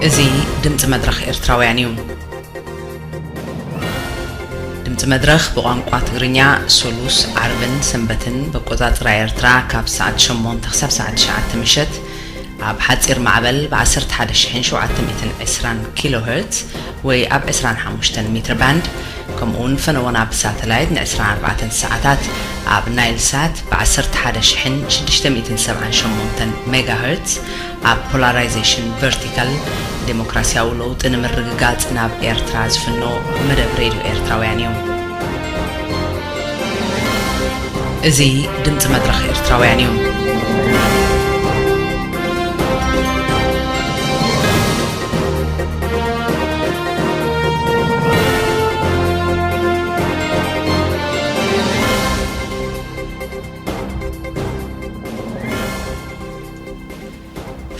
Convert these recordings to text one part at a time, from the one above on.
እዚ ድምፂ መድረኽ ኤርትራውያን እዩ። ድምፂ መድረኽ ብቋንቋ ትግርኛ ሶሉስ፣ ዓርብን ሰንበትን ብኣቆፃፅራ ኤርትራ ካብ ሰዓት ሸሞንተ ክሳብ ሰዓት ትሽዓተ ምሸት ኣብ ሓፂር ማዕበል ብ ዓሰርተ ሓደ ሺሕን ሸውዓተ ሚእትን ዕስራን ኪሎ ሄርትዝ ወይ ኣብ ዕስራን ሓሙሽተን ሜትር ባንድ፣ ከምኡ እውን ፈነወና ብሳተላይት ን ዕስራን ኣርባዕተን ሰዓታት ኣብ ናይል ሳት ብ ዓሰርተ ሓደ ሺሕን ሽዱሽተ ሚእትን ሰብዓን ሸሞንተን ሜጋ ሄርትዝ ኣብ ፖላራይዜሽን ቨርቲካል ዴሞክራሲያዊ ለውጢ ንምርግጋጽ ናብ ኤርትራ ዝፍኖ መደብ ሬድዮ ኤርትራውያን እዩ። እዚ ድምጺ መድረኽ ኤርትራውያን እዩ።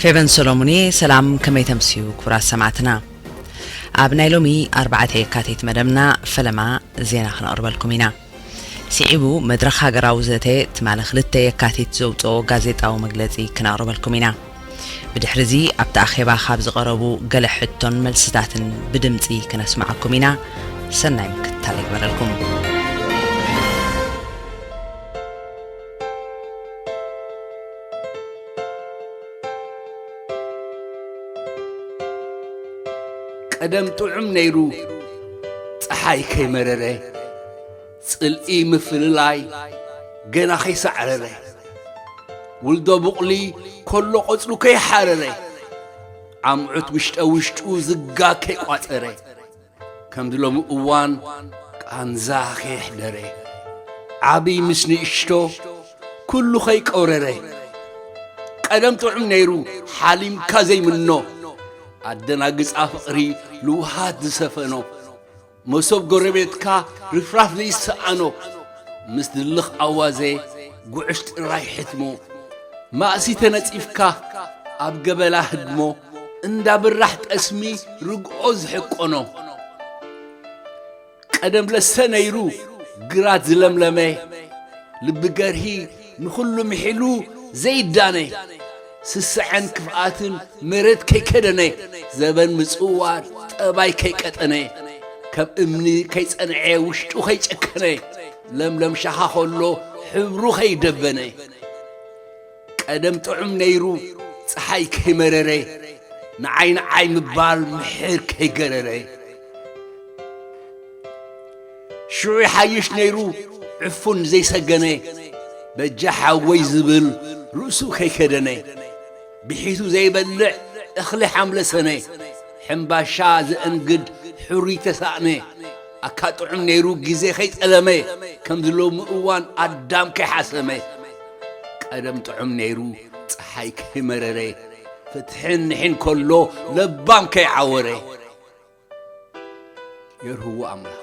ፌቨን ሰሎሙን እየ። ሰላም፣ ከመይ ተምስዩ ክቡራት ሰማዕትና? ኣብ ናይ ሎሚ ኣርባዕተ የካቲት መደብና ፈለማ ዜና ክነቕርበልኩም ኢና። ስዒቡ መድረኽ ሃገራዊ ዘተ ትማሊ ክልተ የካቲት ዘውፅኦ ጋዜጣዊ መግለፂ ክነቕርበልኩም ኢና። ብድሕሪ እዚ ኣብቲ ኣኼባ ካብ ዝቐረቡ ገለ ሕቶን መልስታትን ብድምፂ ክነስምዓኩም ኢና። ሰናይ ምክትታል ይግበረልኩም። ቀደም ጥዑም ነይሩ፣ ጸሓይ ከይመረረ፣ ጽልኢ ምፍልላይ ገና ከይሳዕረረ፣ ውልዶ ቡቕሊ ኮሎ ቆጽሉ ከይሓረረ፣ ዓምዑት ውሽጠ ውሽጡ ዝጋ ከይቋጸረ፣ ከምዚ ሎሚ እዋን ቃንዛ ከየሕደረ፣ ዓብይ ምስ ንእሽቶ ኩሉ ከይቀውረረ፣ ቀደም ጥዑም ነይሩ ሓሊምካ ዘይምኖ፣ ኣደናግጻ ፍቕሪ ልውሃት ዝሰፈኖ፣ መሶብ ጎረቤትካ ርፍራፍ ዘይሰኣኖ፣ ምስ ድልኽ ኣዋዘ ጉዕሽ ጥራይ ሕትሞ፣ ማእሲ ተነጺፍካ ኣብ ገበላ ህድሞ፣ እንዳ ብራሕ ጠስሚ ርግኦ ዝሕቆኖ። ቀደም ለሰ ነይሩ ግራት ዝለምለመ፣ ልቢ ገርሂ ንኹሉ ምሒሉ ዘይዳነ፣ ስስዐን ክፍኣትን መሬት ከይከደነ፣ ዘበን ምጽዋር ጠባይ ከይቀጠነ፣ ከም እምኒ ከይጸንዐ ውሽጡ ከይጨከነ፣ ለምለም ሻኻ ከሎ ሕብሩ ከይደበነ። ቀደም ጥዑም ነይሩ ጸሓይ ከይመረረ፣ ንዓይ ንዓይ ምባል ምሕር ከይገረረ። ሽዑ ይሓይሽ ነይሩ ዕፉን ዘይሰገነ፣ በጃ ሓወይ ዝብል ርእሱ ከይከደነ። ብሒቱ ዘይበልዕ እኽሊ ሓምለ ሰነ፣ ሕምባሻ ዘእንግድ ሕሩይ ተሳእነ። ኣካ ጥዑም ነይሩ ግዜ ከይጠለመ፣ ከምዚ ሎሚ እዋን ኣዳም ከይሓሰመ። ቀደም ጥዑም ነይሩ ጸሓይ ከይመረረ፣ ፍትሕን ንሕን ከሎ ለባም ከይዓወረ። የርህዎ ኣምላኽ።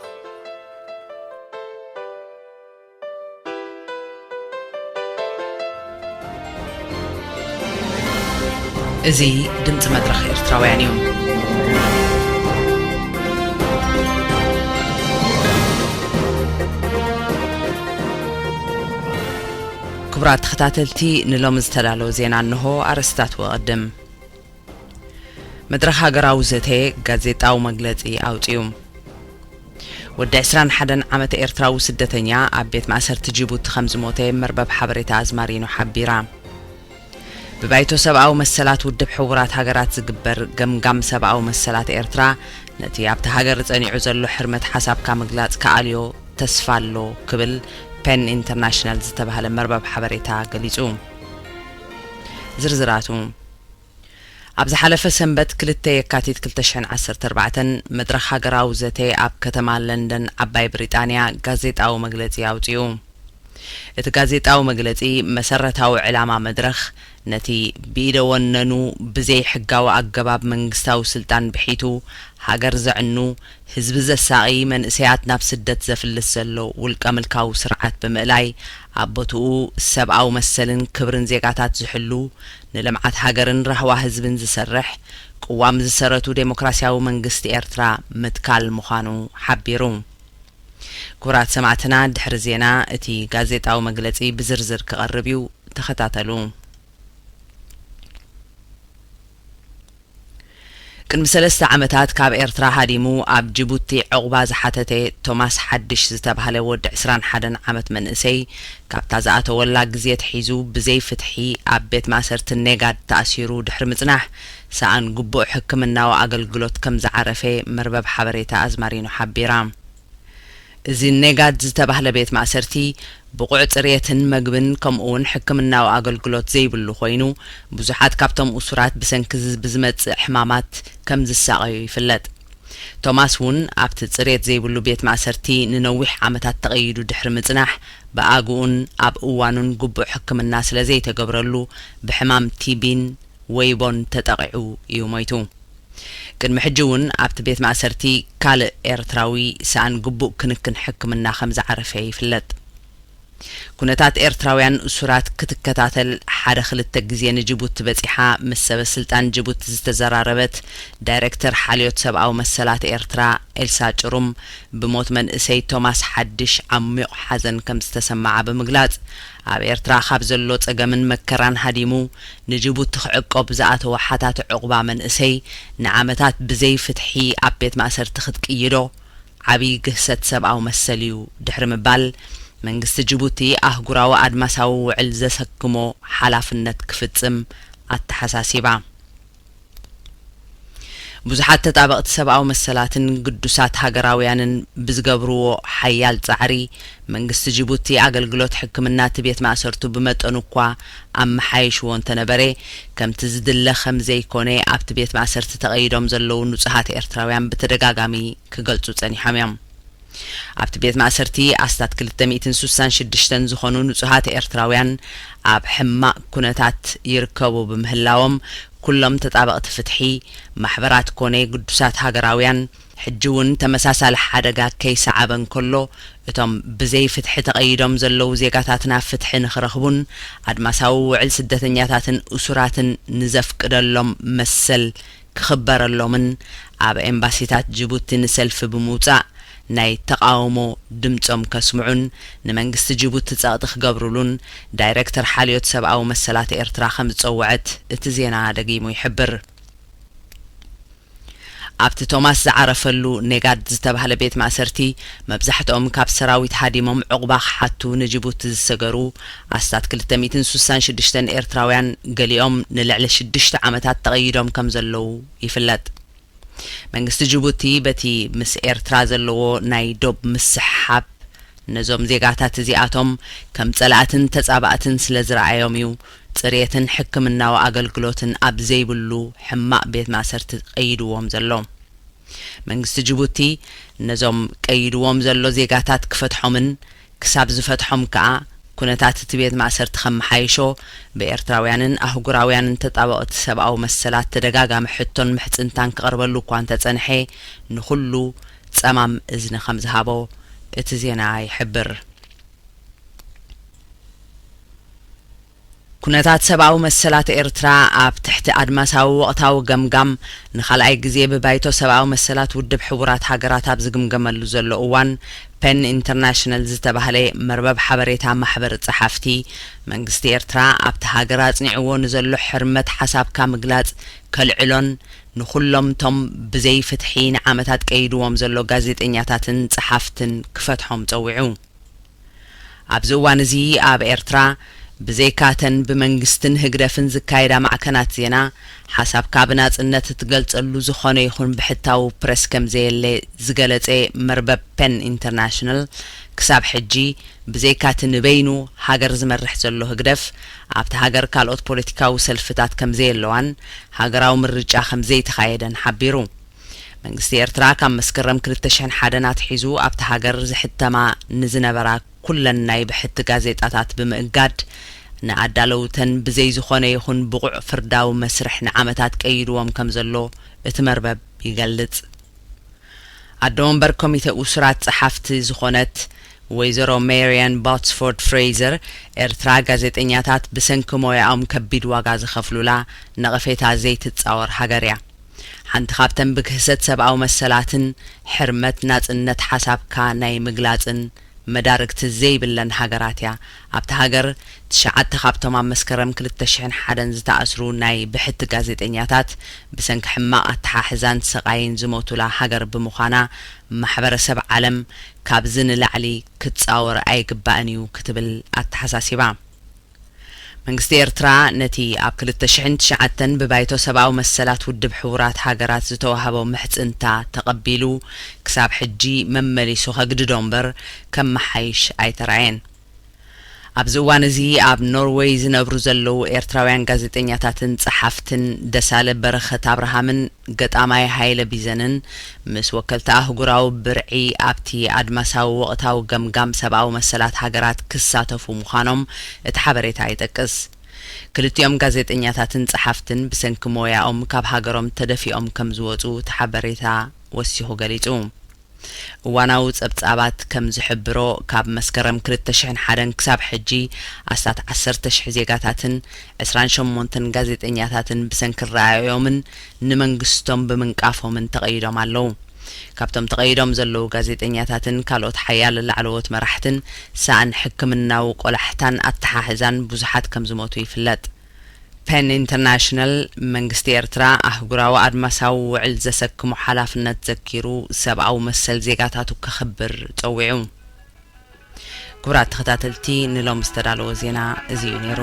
እዚ ድምጺ መድረኽ ኤርትራውያን እዩ። ክቡራት ተኸታተልቲ፣ ንሎሚ ዝተዳለወ ዜና እንሆ። ኣርእስታት ወቐድም። መድረኽ ሃገራዊ ዘተ ጋዜጣዊ መግለጺ ኣውጺኡ። ወዲ ዕስራን ሓደን ዓመት ኤርትራዊ ስደተኛ ኣብ ቤት ማእሰርቲ ጅቡቲ ከም ዝሞተ መርበብ ሓበሬታ ኣዝማሪኖ ሓቢራ። ብባይቶ ሰብኣዊ መሰላት ውድብ ሕቡራት ሃገራት ዝግበር ገምጋም ሰብኣዊ መሰላት ኤርትራ፣ ነቲ ኣብቲ ሃገር ጸኒዑ ዘሎ ሕርመት ሓሳብካ ምግላጽ ክኣልዮ ተስፋ ኣሎ ክብል ፔን ኢንተርናሽናል ዝተባህለ መርበብ ሓበሬታ ገሊጹ። ዝርዝራቱ። ኣብ ዝሓለፈ ሰንበት ክልተ የካቲት ክልተ ሽሕን ዓሰርተ ኣርባዕተን መድረኽ ሃገራዊ ዘተ ኣብ ከተማ ለንደን ዓባይ ብሪጣንያ ጋዜጣዊ መግለጺ ኣውጺኡ። እቲ ጋዜጣዊ መግለጺ መሰረታዊ ዕላማ መድረኽ ነቲ ብኢደ ወነኑ ብዘይ ሕጋዊ ኣገባብ መንግስታዊ ስልጣን ብሒቱ ሃገር ዘዕኑ፣ ህዝቢ ዘሳቒ፣ መንእሰያት ናብ ስደት ዘፍልስ ዘሎ ውልቀ ምልካዊ ስርዓት ብምእላይ ኣብ ቦትኡ ሰብኣዊ መሰልን ክብርን ዜጋታት ዝሕሉ፣ ንልምዓት ሃገርን ራህዋ ህዝብን ዝሰርሕ፣ ቅዋም ዝሰረቱ ዴሞክራሲያዊ መንግስቲ ኤርትራ ምትካል ምዃኑ ሓቢሩ። ክቡራት ሰማዕትና፣ ድሕሪ ዜና እቲ ጋዜጣዊ መግለጺ ብዝርዝር ክቐርብ እዩ፣ ተኸታተሉ። ቅድሚ ሰለስተ ዓመታት ካብ ኤርትራ ሃዲሙ ኣብ ጅቡቲ ዕቑባ ዝሓተተ ቶማስ ሓድሽ ዝተባህለ ወዲ ዕስራን ሓደን ዓመት መንእሰይ፣ ካብታ ዝኣተወላ ግዜ ኣትሒዙ ብዘይ ፍትሒ ኣብ ቤት ማእሰርቲ ኔጋድ ተኣሲሩ ድሕሪ ምጽናሕ፣ ሰኣን ግቡእ ሕክምናዊ ኣገልግሎት ከም ዝዓረፈ መርበብ ሓበሬታ ኣዝማሪኖ ሓቢራ። እዚ ኔጋድ ዝተባህለ ቤት ማእሰርቲ ብቑዕ ጽሬትን መግብን ከምኡውን ሕክምናዊ ኣገልግሎት ዘይብሉ ኮይኑ፣ ብዙሓት ካብቶም እሱራት ብሰንኪ እዚ ብዝመጽእ ሕማማት ከም ዝሳቐዩ ይፍለጥ። ቶማስ እውን ኣብቲ ጽሬት ዘይብሉ ቤት ማእሰርቲ ንነዊሕ ዓመታት ተቐይዱ ድሕሪ ምጽናሕ፣ ብኣግኡን ኣብ እዋኑን ግቡእ ሕክምና ስለ ዘይተገብረሉ፣ ብሕማም ቲቢን ወይቦን ተጠቒዑ እዩ ሞይቱ። ቅድሚ ሕጂ እውን ኣብቲ ቤት ማእሰርቲ ካልእ ኤርትራዊ ሰኣን ግቡእ ክንክን ሕክምና ከም ዝዓረፈ ይፍለጥ። ኩነታት ኤርትራውያን እሱራት ክትከታተል ሓደ ክልተ ግዜ ንጅቡቲ በጺሓ ምስ ሰበ ስልጣን ጅቡቲ ዝተዘራረበት ዳይረክተር ሓልዮት ሰብኣዊ መሰላት ኤርትራ ኤልሳ ጭሩም፣ ብሞት መንእሰይ ቶማስ ሓድሽ ዓሚቕ ሓዘን ከም ዝተሰምዓ ብምግላጽ፣ ኣብ ኤርትራ ካብ ዘሎ ጸገምን መከራን ሃዲሙ ንጅቡቲ ክዕቆብ ዝኣተወ ሓታቲ ዕቑባ መንእሰይ ንዓመታት ብዘይ ፍትሒ ኣብ ቤት ማእሰርቲ ክትቅይዶ ዓብዪ ግህሰት ሰብኣዊ መሰል እዩ ድሕሪ ምባል፣ መንግስቲ ጅቡቲ ኣህጉራዊ ኣድማሳዊ ውዕል ዘሰክሞ ሓላፍነት ክፍጽም ኣተሓሳሲባ። ብዙሓት ተጣበቕቲ ሰብኣዊ መሰላትን ግዱሳት ሃገራውያንን ብዝገብርዎ ሓያል ጻዕሪ፣ መንግስቲ ጅቡቲ ኣገልግሎት ሕክምና እቲ ቤት ማእሰርቱ ብመጠኑ እኳ ኣመሓይሽዎ እንተነበረ፣ ከምቲ ዝድለ ከም ዘይኮነ ኣብቲ ቤት ማእሰርቲ ተቐይዶም ዘለዉ ንጹሃት ኤርትራውያን ብተደጋጋሚ ክገልጹ ጸኒሖም እዮም። ኣብቲ ቤት ማእሰርቲ ኣስታት ክልተ ሚእትን ስሳን ሽዱሽተን ዝኾኑ ንጹሃት ኤርትራውያን ኣብ ሕማቕ ኩነታት ይርከቡ ብምህላዎም፣ ኩሎም ተጣበቕቲ ፍትሒ፣ ማሕበራት ኮነ ግዱሳት ሃገራውያን፣ ሕጂ እውን ተመሳሳሊ ሓደጋ ከይሰዓበ እንከሎ፣ እቶም ብዘይ ፍትሒ ተቐይዶም ዘለዉ ዜጋታትና ፍትሒ ንኽረኽቡን ኣድማሳዊ ውዕል ስደተኛታትን እሱራትን ንዘፍቅደሎም መሰል ክኽበረሎምን ኣብ ኤምባሲታት ጅቡቲ ንሰልፊ ብምውጻእ ናይ ተቓውሞ ድምጾም ከስምዑን ንመንግስቲ ጅቡቲ ጸቕጢ ክገብሩሉን ዳይረክተር ሓልዮት ሰብኣዊ መሰላት ኤርትራ ከም ዝጸውዐት እቲ ዜና ደጊሙ ይሕብር። ኣብቲ ቶማስ ዝዓረፈሉ ኔጋድ ዝተባህለ ቤት ማእሰርቲ፣ መብዛሕትኦም ካብ ሰራዊት ሃዲሞም ዕቑባ ክሓቱ ንጅቡቲ ዝሰገሩ ኣስታት ክልተ ሚእትን ስሳን ሽዱሽተን ኤርትራውያን፣ ገሊኦም ንልዕሊ ሽዱሽተ ዓመታት ተቐይዶም ከም ዘለዉ ይፍለጥ። መንግስቲ ጅቡቲ በቲ ምስ ኤርትራ ዘለዎ ናይ ዶብ ምስሕሓብ፣ ነዞም ዜጋታት እዚኣቶም ከም ጸላእትን ተጻባእትን ስለ ዝረኣዮም እዩ ጽሬትን ሕክምናዊ ኣገልግሎትን ኣብ ዘይብሉ ሕማቕ ቤት ማእሰርቲ ቀይድዎም ዘሎ። መንግስቲ ጅቡቲ ነዞም ቀይድዎም ዘሎ ዜጋታት ክፈትሖምን ክሳብ ዝፈትሖም ከኣ ኩነታት እቲ ቤት ማእሰርቲ ከመሓይሾ ብኤርትራውያንን ኣህጉራውያንን ተጣበቕቲ ሰብኣዊ መሰላት ተደጋጋሚ ሕቶን ምሕጽንታን ክቐርበሉ እኳ እንተጸንሐ፣ ንኹሉ ጸማም እዝኒ ከም ዝሃቦ እቲ ዜና ይሕብር። ኩነታት ሰብኣዊ መሰላት ኤርትራ ኣብ ትሕቲ ኣድማሳዊ ወቕታዊ ገምጋም ንኻልኣይ ግዜ ብባይቶ ሰብኣዊ መሰላት ውድብ ሕቡራት ሃገራት ኣብ ዝግምገመሉ ዘሎ እዋን፣ ፔን ኢንተርናሽናል ዝተባህለ መርበብ ሓበሬታ ማሕበር ጸሓፍቲ፣ መንግስቲ ኤርትራ ኣብቲ ሃገር ኣጽኒዕዎ ንዘሎ ሕርመት ሓሳብካ ምግላጽ ከልዕሎን ንኹሎም እቶም ብዘይ ፍትሒ ንዓመታት ቀይድዎም ዘሎ ጋዜጠኛታትን ጸሓፍትን ክፈትሖም ጸዊዑ። ኣብዚ እዋን እዚ ኣብ ኤርትራ ብዘይካተን ብመንግስትን ህግደፍን ዝካየዳ ማዕከናት ዜና፣ ሓሳብካ ብናጽነት እትገልጸሉ ዝኾነ ይኹን ብሕታዊ ፕረስ ከም ዘየለ ዝገለጸ መርበብ ፔን ኢንተርናሽናል፣ ክሳብ ሕጂ ብዘይካቲ ንበይኑ ሃገር ዝመርሕ ዘሎ ህግደፍ፣ ኣብቲ ሃገር ካልኦት ፖለቲካዊ ሰልፍታት ከም ዘየለዋን ሃገራዊ ምርጫ ከም ዘይተኻየደን ሓቢሩ። መንግስቲ ኤርትራ ካብ መስከረም ክልተ ሽሕን ሓደን ኣትሒዙ ኣብታ ሃገር ዝሕተማ ንዝነበራ ኩለን ናይ ብሕቲ ጋዜጣታት ብምእጋድ፣ ንኣዳለውተን ብዘይ ዝኾነ ይኹን ብቑዕ ፍርዳዊ መስርሕ ንዓመታት ቀይድዎም ከም ዘሎ እቲ መርበብ ይገልጽ። ኣዶ ወንበር ኮሚተ እሱራት ጸሓፍቲ ዝኾነት ወይዘሮ ሜርያን ቦትስፎርድ ፍሬዘር፣ ኤርትራ ጋዜጠኛታት ብሰንኪ ሞያኦም ከቢድ ዋጋ ዝኸፍሉላ፣ ነቐፌታ ዘይትጻወር ሃገር እያ። ሓንቲ ካብተን ብግህሰት ሰብኣዊ መሰላትን ሕርመት ናጽነት ሓሳብካ ናይ ምግላጽን መዳርግቲ ዘይብለን ሃገራት እያ። ኣብታ ሃገር ትሽዓተ ካብቶም ኣብ መስከረም ክልተ ሽሕን ሓደን ዝተኣስሩ ናይ ብሕቲ ጋዜጠኛታት ብሰንኪ ሕማቕ ኣተሓሕዛን ስቓይን ዝሞቱላ ሃገር ብምዃና፣ ማሕበረሰብ ዓለም ካብዚ ንላዕሊ ክጻወር ኣይግባእን እዩ ክትብል ኣተሓሳሲባ። መንግስቲ ኤርትራ ነቲ ኣብ ክልተ ሽሕን ትሽዓተን ብባይቶ ሰብኣዊ መሰላት ውድብ ሕቡራት ሃገራት ዝተዋህቦ ምሕጽንታ ተቐቢሉ፣ ክሳብ ሕጂ መመሊሱ ከግድዶ እምበር ከመሓይሽ ኣይተራእየን። ኣብዚ እዋን እዚ ኣብ ኖርወይ ዝነብሩ ዘለዉ ኤርትራውያን ጋዜጠኛታትን ጸሓፍትን ደሳለ በረኸት ኣብርሃምን ገጣማይ ሃይለ ቢዘንን ምስ ወከልቲ ኣህጉራዊ ብርዒ ኣብቲ ኣድማሳዊ ወቕታዊ ገምጋም ሰብኣዊ መሰላት ሃገራት ክሳተፉ ምዃኖም እቲ ሓበሬታ ይጠቅስ። ክልቲኦም ጋዜጠኛታትን ጸሓፍትን ብሰንኪ ሞያኦም ካብ ሃገሮም ተደፊኦም ከም ዝወጹ እቲ ሓበሬታ ወሲኹ ገሊጹ። እዋናዊ ጸብጻባት ከም ዝሕብሮ፣ ካብ መስከረም ክልተ ሽሕን ሓደን ክሳብ ሕጂ ኣስታት ዓሰርተ ሽሕ ዜጋታትን ዕስራን ሸሞንተን ጋዜጠኛታትን ብሰንኪ ረኣዮምን ንመንግስቶም ብምንቃፎምን ተቐይዶም ኣለዉ። ካብቶም ተቐይዶም ዘለዉ ጋዜጠኛታትን ካልኦት ሓያለ ላዕለዎት መራሕትን ሳእን ሕክምናዊ ቆላሕታን ኣተሓሕዛን ብዙሓት ከም ዝሞቱ ይፍለጥ። ፐን ኢንተርናሽናል፣ መንግስቲ ኤርትራ ኣህጉራዊ ኣድማሳዊ ውዕል ዘሰክሞ ሓላፍነት ዘኪሩ፣ ሰብኣዊ መሰል ዜጋታቱ ከኽብር ጸዊዑ። ክቡራት ተኸታተልቲ፣ ንሎሚ ዝተዳለወ ዜና እዚ እዩ ነይሩ።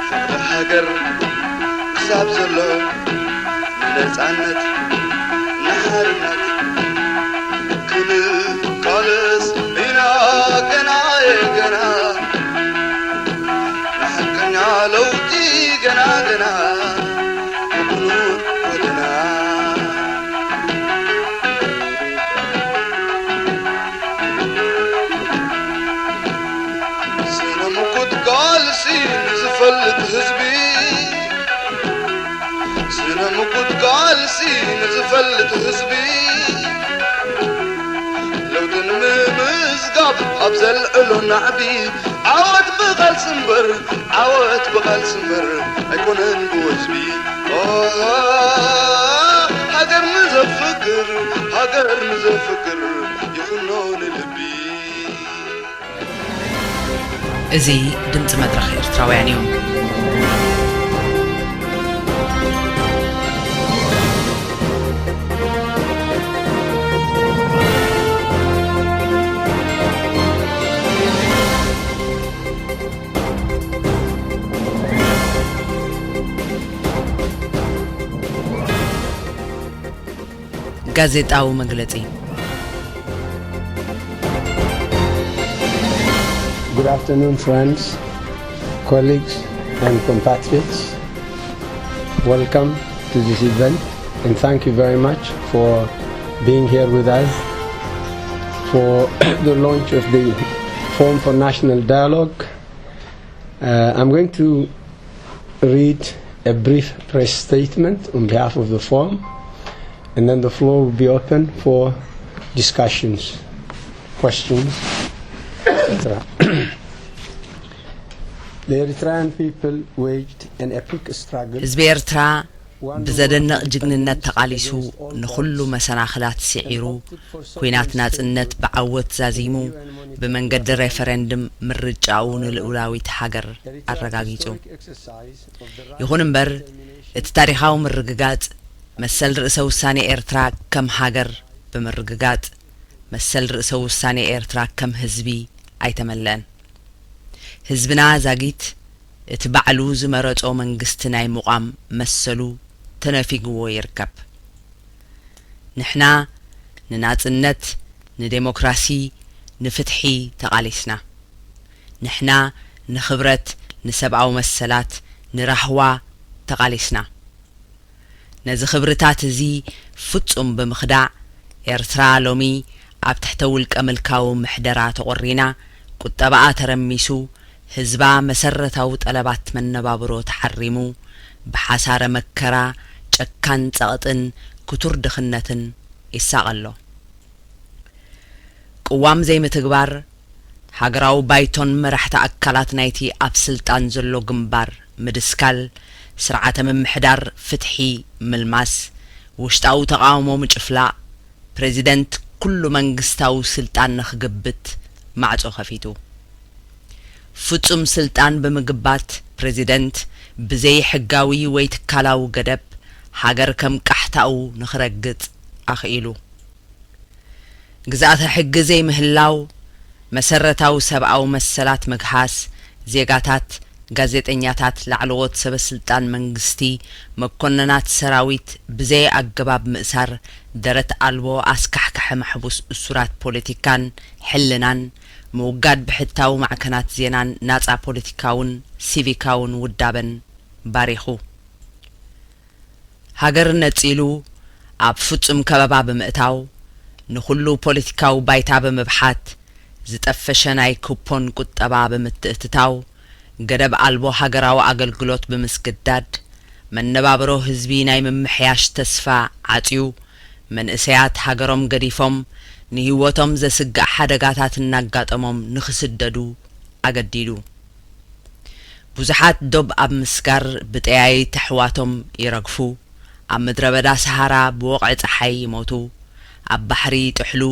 ፍቕሪ ሃገር ክሳብ ዘሎ፣ ንነጻነት፣ ንሓርነት ክንቃለስ ኢና ገና፣ ገና። ንሓቀኛ ለውጢ ገና፣ ገና። ብብሉጽ ወደና። ስነ ምጉት ቃልሲ ንዝፈልጥ ህዝቢ፣ ስነ ምጉት ቃልሲ ንዝፈልጥ ህዝቢ፣ ለውጢ ንምምዝጋብ ኣብ ዘልዕሎ ናዕቢ፣ ዓወት ብቓልሲ እምበር፣ ዓወት ብቓልሲ እምበር፣ ኣይኮነን ብወዝቢ። ኦ፣ ሃገር ንዘፍቅር፣ ሃገር ንዘፍቅር፣ ይኹኖ ንልቢ። እዚ ድምጺ መድረኽ ኤርትራውያን እዩ። ጋዜጣዊ መግለጺ። Good afternoon, friends, colleagues, and compatriots. Welcome to this event, and thank you very much for being here with us for the launch of the Forum for National Dialogue. Uh, I'm going to read a brief press statement on behalf of the Forum, and then the floor will be open for discussions, questions, et cetera. The Eritrean people waged an epic struggle. ህዝቢ ኤርትራ ብዘደንቕ ጅግንነት ተቓሊሱ፣ ንኹሉ መሰናኽላት ስዒሩ፣ ኲናት ናጽነት ብዓወት ዛዚሙ፣ ብመንገዲ ሬፈረንድም ምርጫኡ ንልኡላዊት ሃገር ኣረጋጊጹ። ይኹን እምበር፣ እቲ ታሪኻዊ ምርግጋጽ፣ መሰል ርእሰ ውሳኔ ኤርትራ ከም ሃገር ብምርግጋጽ፣ መሰል ርእሰ ውሳኔ ኤርትራ ከም ህዝቢ ኣይተመልአን። ህዝብና ዛጊት እቲ ባዕሉ ዝመረጾ መንግስቲ ናይ ምቋም መሰሉ ተነፊግዎ ይርከብ። ንሕና ንናጽነት፣ ንዴሞክራሲ፣ ንፍትሒ ተቓሊስና። ንሕና ንኽብረት፣ ንሰብኣዊ መሰላት፣ ንራህዋ ተቓሊስና። ነዚ ክብርታት እዚ ፍጹም ብምኽዳዕ፣ ኤርትራ ሎሚ ኣብ ትሕተ ውልቀ ምልካዊ ምሕደራ ተቖሪና፣ ቁጠባኣ ተረሚሱ፣ ህዝባ መሰረታዊ ጠለባት መነባብሮ ተሓሪሙ፣ ብሓሳረ መከራ፣ ጨካን ጸቕጥን ክቱር ድኽነትን ይሳቐ ኣሎ። ቅዋም ዘይምትግባር፣ ሃገራዊ ባይቶን መራሕቲ ኣካላት ናይቲ ኣብ ስልጣን ዘሎ ግንባር ምድስካል፣ ስርዓተ ምምሕዳር ፍትሒ ምልማስ፣ ውሽጣዊ ተቓውሞ ምጭፍላቕ፣ ፕሬዚደንት ኩሉ መንግስታዊ ስልጣን ንኽግብት ማዕጾ ከፊቱ። ፍጹም ስልጣን ብምግባት ፕሬዚደንት ብዘይ ሕጋዊ ወይ ትካላዊ ገደብ ሃገር ከም ቃሕታኡ ንኽረግጽ ኣኽኢሉ። ግዝኣተ ሕጊ ዘይምህላው፣ መሰረታዊ ሰብኣዊ መሰላት ምግሃስ፣ ዜጋታት፣ ጋዜጠኛታት፣ ላዕለዎት ሰበ ስልጣን መንግስቲ፣ መኮንናት ሰራዊት ብዘይ ኣገባብ ምእሳር፣ ደረት ኣልቦ ኣስካሕካሒ መሕቡስ እሱራት ፖለቲካን ሕልናን፣ ምውጋድ ብሕታዊ ማዕከናት ዜናን ናጻ ፖለቲካውን ሲቪካውን ውዳበን ባሪኹ። ሃገር ነጺሉ ኣብ ፍጹም ከበባ ብምእታው፣ ንኹሉ ፖለቲካዊ ባይታ ብምብሓት፣ ዝጠፈሸ ናይ ኩፖን ቁጠባ ብምትእትታው፣ ገደብ ኣልቦ ሃገራዊ ኣገልግሎት ብምስግዳድ፣ መነባብሮ ህዝቢ ናይ ምምሕያሽ ተስፋ ዓጽዩ፣ መንእሰያት ሃገሮም ገዲፎም ንህይወቶም ዘስግእ ሓደጋታት እናጋጠሞም ንኽስደዱ ኣገዲዱ። ብዙሓት ዶብ ኣብ ምስጋር ብጠያይቲ ኣሕዋቶም ይረግፉ፣ ኣብ ምድረ በዳ ሰሃራ ብወቕዒ ጸሓይ ይሞቱ፣ ኣብ ባሕሪ ይጥሕሉ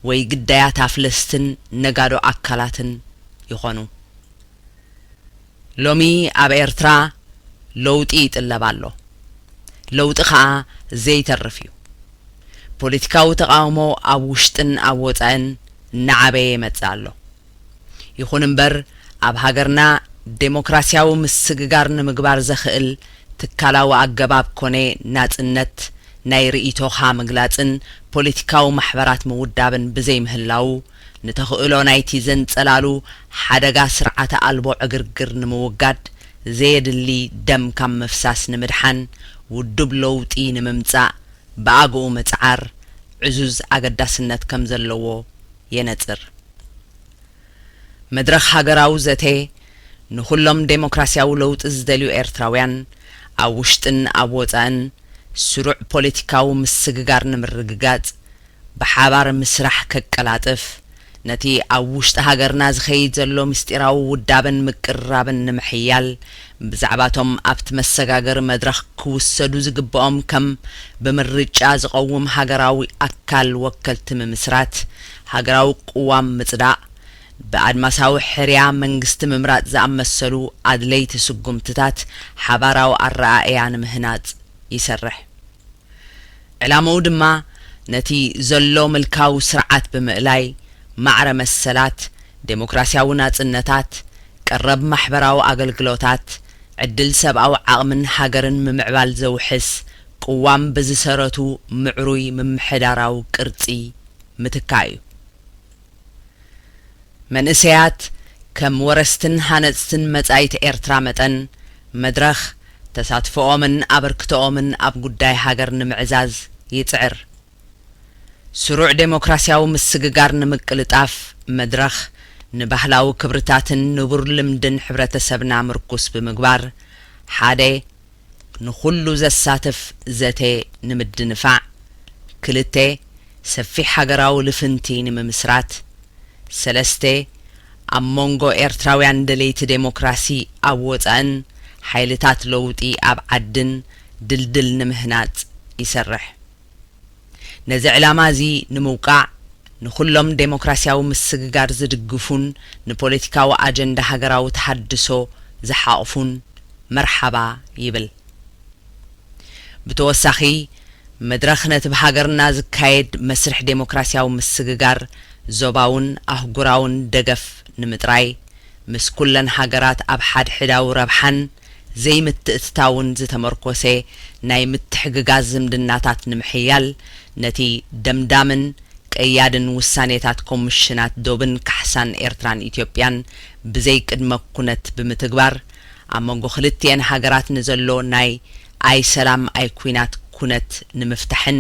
ወይ ግዳያት ኣፍለስትን ነጋዶ ኣካላትን ይኾኑ። ሎሚ ኣብ ኤርትራ ለውጢ ይጥለብ ኣሎ። ለውጢ ኸኣ ዘይተርፍ እዩ። ፖለቲካዊ ተቓውሞ ኣብ ውሽጥን ኣብ ወጻእን እናዓበየ ይመጽእ ኣሎ። ይኹን እምበር፣ ኣብ ሃገርና ዴሞክራሲያዊ ምስግጋር ንምግባር ዘኽእል ትካላዊ ኣገባብ ኮነ ናጽነት ናይ ርእይቶኻ ምግላጽን ፖለቲካዊ ማሕበራት ምውዳብን ብዘይምህላዉ፣ ንተኽእሎ ናይቲ ዘንጸላሉ ሓደጋ ስርዓተ ኣልቦ ዕግርግር ንምውጋድ ዘየድሊ ደም ካብ ምፍሳስ ንምድሓን ውዱብ ለውጢ ንምምጻእ ብኣግኡ ምጽዓር ዕዙዝ ኣገዳስነት ከም ዘለዎ የነጽር። መድረኽ ሃገራዊ ዘተ ንኹሎም ዴሞክራሲያዊ ለውጢ ዝደልዩ ኤርትራውያን ኣብ ውሽጥን ኣብ ወጻእን ስሩዕ ፖለቲካዊ ምስግጋር ንምርግጋጽ ብሓባር ምስራሕ ከቀላጥፍ፣ ነቲ ኣብ ውሽጢ ሃገርና ዝኸይድ ዘሎ ምስጢራዊ ውዳበን ምቅርራብን ንምሕያል፣ ብዛዕባቶም ኣብቲ መሰጋገሪ መድረኽ ክውሰዱ ዝግብኦም ከም ብምርጫ ዝቐውም ሃገራዊ ኣካል ወከልቲ ምምስራት፣ ሃገራዊ ቅዋም ምጽዳቕ፣ ብኣድማሳዊ ሕርያ መንግስቲ ምምራጽ ዝኣመሰሉ ኣድለይቲ ስጉምትታት ሓባራዊ ኣረኣእያ ንምህናጽ ይሰርሕ። ዕላምኡ ድማ ነቲ ዘሎ ምልካዊ ስርዓት ብምእላይ ማዕረ መሰላት፣ ዴሞክራሲያዊ ናጽነታት፣ ቀረብ ማሕበራዊ ኣገልግሎታት፣ ዕድል ሰብኣዊ ዓቕምን ሃገርን ምምዕባል ዘውሕስ ቅዋም ብዝሰረቱ ምዕሩይ ምምሕዳራዊ ቅርጺ ምትካእ እዩ። መንእሰያት ከም ወረስትን ሃነጽትን መጻኢት ኤርትራ መጠን፣ መድረኽ ተሳትፎኦምን ኣበርክቶኦምን ኣብ ጉዳይ ሃገር ንምዕዛዝ ይጽዕር። ስሩዕ ዴሞክራሲያዊ ምስግጋር ንምቅልጣፍ መድረኽ ንባህላዊ ክብርታትን ንቡር ልምድን ሕብረተሰብና ምርኩስ ብምግባር፣ ሓደ ንኹሉ ዘሳትፍ ዘተ ንምድንፋዕ፣ ክልተ ሰፊሕ ሃገራዊ ልፍንቲ ንምምስራት፣ ሰለስተ ኣብ መንጎ ኤርትራውያን ደለይቲ ዴሞክራሲ ኣብ ወጻእን ሓይልታት ለውጢ ኣብ ዓድን ድልድል ንምህናጽ ይሰርሕ። ነዚ ዕላማ እዚ ንምውቃዕ፣ ንኹሎም ዴሞክራሲያዊ ምስግጋር ዝድግፉን ንፖለቲካዊ ኣጀንዳ ሃገራዊ ተሃድሶ ዝሓቑፉን መርሓባ ይብል። ብተወሳኺ፣ መድረኽ ነቲ ብሃገርና ዝካየድ መስርሕ ዴሞክራሲያዊ ምስግጋር ዞባውን ኣህጉራውን ደገፍ ንምጥራይ፣ ምስ ኩለን ሃገራት ኣብ ሓድሕዳዊ ረብሓን ዘይምትእትታውን ዝተመርኮሰ ናይ ምትሕግጋዝ ዝምድናታት ንምሕያል፣ ነቲ ደምዳምን ቀያድን ውሳኔታት ኮሚሽናት ዶብን ካሕሳን ኤርትራን ኢትዮጵያን ብዘይ ቅድመ ኩነት ብምትግባር፣ ኣብ መንጎ ክልቲኤን ሃገራት ንዘሎ ናይ ኣይ ሰላም ኣይ ኲናት ኩነት ንምፍታሕን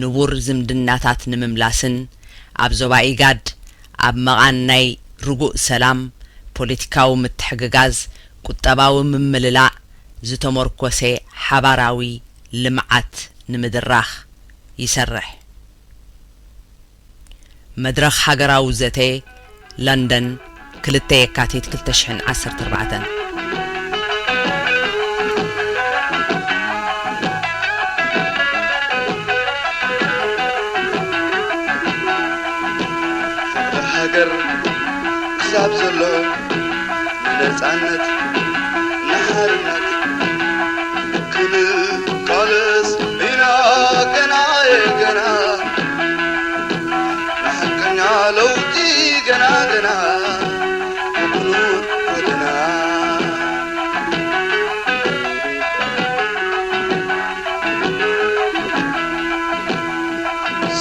ንቡር ዝምድናታት ንምምላስን፣ ኣብ ዞባ ኢጋድ ኣብ መቓን ናይ ርጉእ ሰላም፣ ፖለቲካዊ ምትሕግጋዝ፣ ቁጠባዊ ምምልላእ ዝተመርኮሰ ሓባራዊ ልምዓት ንምድራኽ ይሰርሕ። መድረኽ ሃገራዊ ዘተ፣ ለንደን፣ ክልተ የካቲት ክልተ ሽሕን ዓሰርተ ኣርባዕተን። ክሳብ ዘሎ ንነጻነት ንሓርነት ክንቃለስ ኢና ገና ገና ንሓቀኛ ለውጢ ገና ገና ንብሉር ወደና።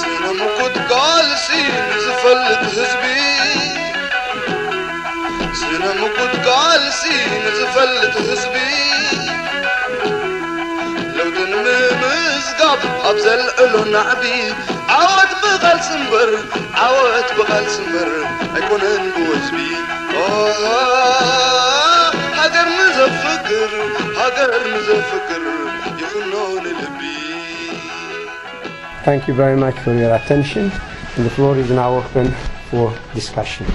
ስነ ምጉት ቃልሲ ንዝፈልጥ ህዝቢ፣ ስነ ምጉት ቃልሲ ንዝፈልጥ ህዝቢ፣ ለውጥን ምምዝጋብ ኣብ ዘልዕሎ ናዕቢ፣ ዓወት ብቓልሲ እምበር፣ ዓወት ብቓልሲ እምበር ኣይኮነን ብወዝቢ። ኦ፣ ሃገር ንዘፍቅር፣ ሃገር ንዘፍቅር ይኹኖ ንልቢ። Thank you very much for your attention. And the floor is now open for discussion.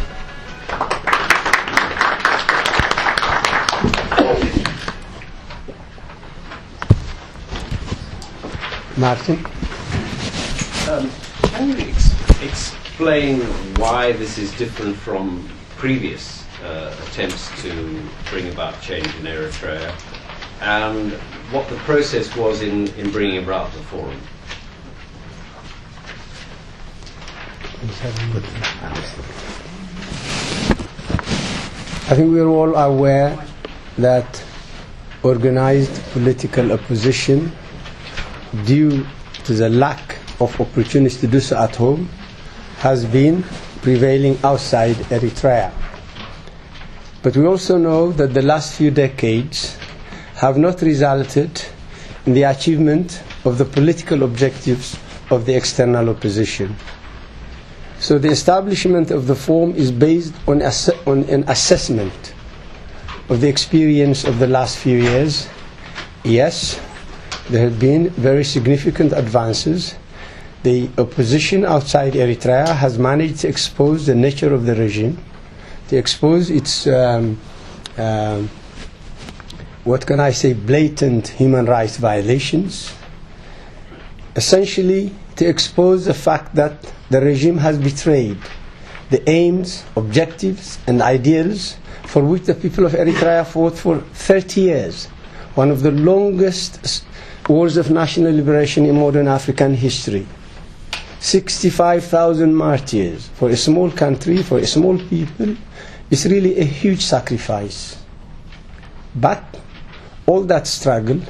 Martin? Um, can you ex- explain why this is different from previous uh, attempts to bring about change in Eritrea and what the process was in, in bringing about the forum? I think we are all aware that organized political opposition, due to the lack of opportunities to do so at home, has been prevailing outside Eritrea. But we also know that the last few decades have not resulted in the achievement of the political objectives of the external opposition. So the establishment of the forum is based on, ass- on an assessment of the experience of the last few years. Yes, there have been very significant advances. The opposition outside Eritrea has managed to expose the nature of the regime, to expose its, um, um, what can I say, blatant human rights violations. Essentially, to expose the fact that the regime has betrayed the aims, objectives, and ideals for which the people of Eritrea fought for thirty years, one of the longest s- wars of national liberation in modern African history. Sixty-five thousand martyrs for a small country, for a small people, is really a huge sacrifice. But all that struggle,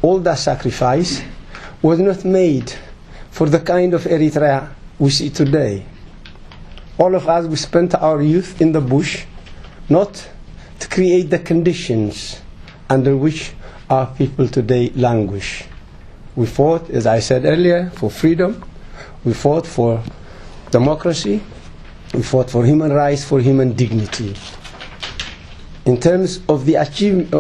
all that sacrifice was not made for the kind of Eritrea we see today. All of us, we spent our youth in the bush, not to create the conditions under which our people today languish. We fought, as I said earlier, for freedom. We fought for democracy. We fought for human rights, for human dignity. In terms of the achievement,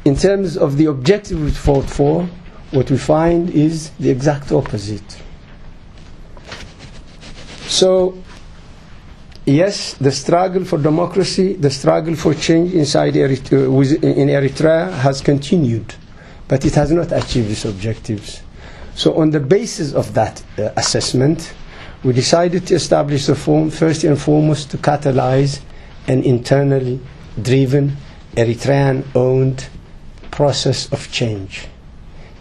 in terms of the objective we fought for, what we find is the exact opposite. So, yes, the struggle for democracy, the struggle for change inside Eritrea, in Eritrea has continued, but it has not achieved its objectives. So on the basis of that uh, assessment, we decided to establish the forum first and foremost to catalyze an internally driven, Eritrean-owned process of change.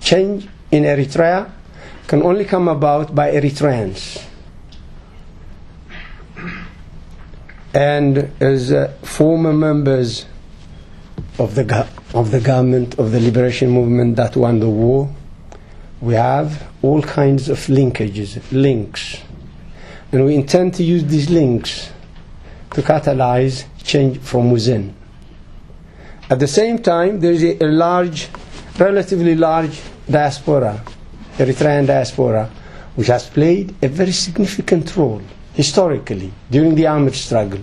Change in Eritrea can only come about by Eritreans. And as uh, former members of the, go- of the government of the liberation movement that won the war, we have all kinds of linkages, links. And we intend to use these links to catalyze change from within. At the same time, there is a, a large, relatively large diaspora, Eritrean diaspora, which has played a very significant role historically during the armed struggle.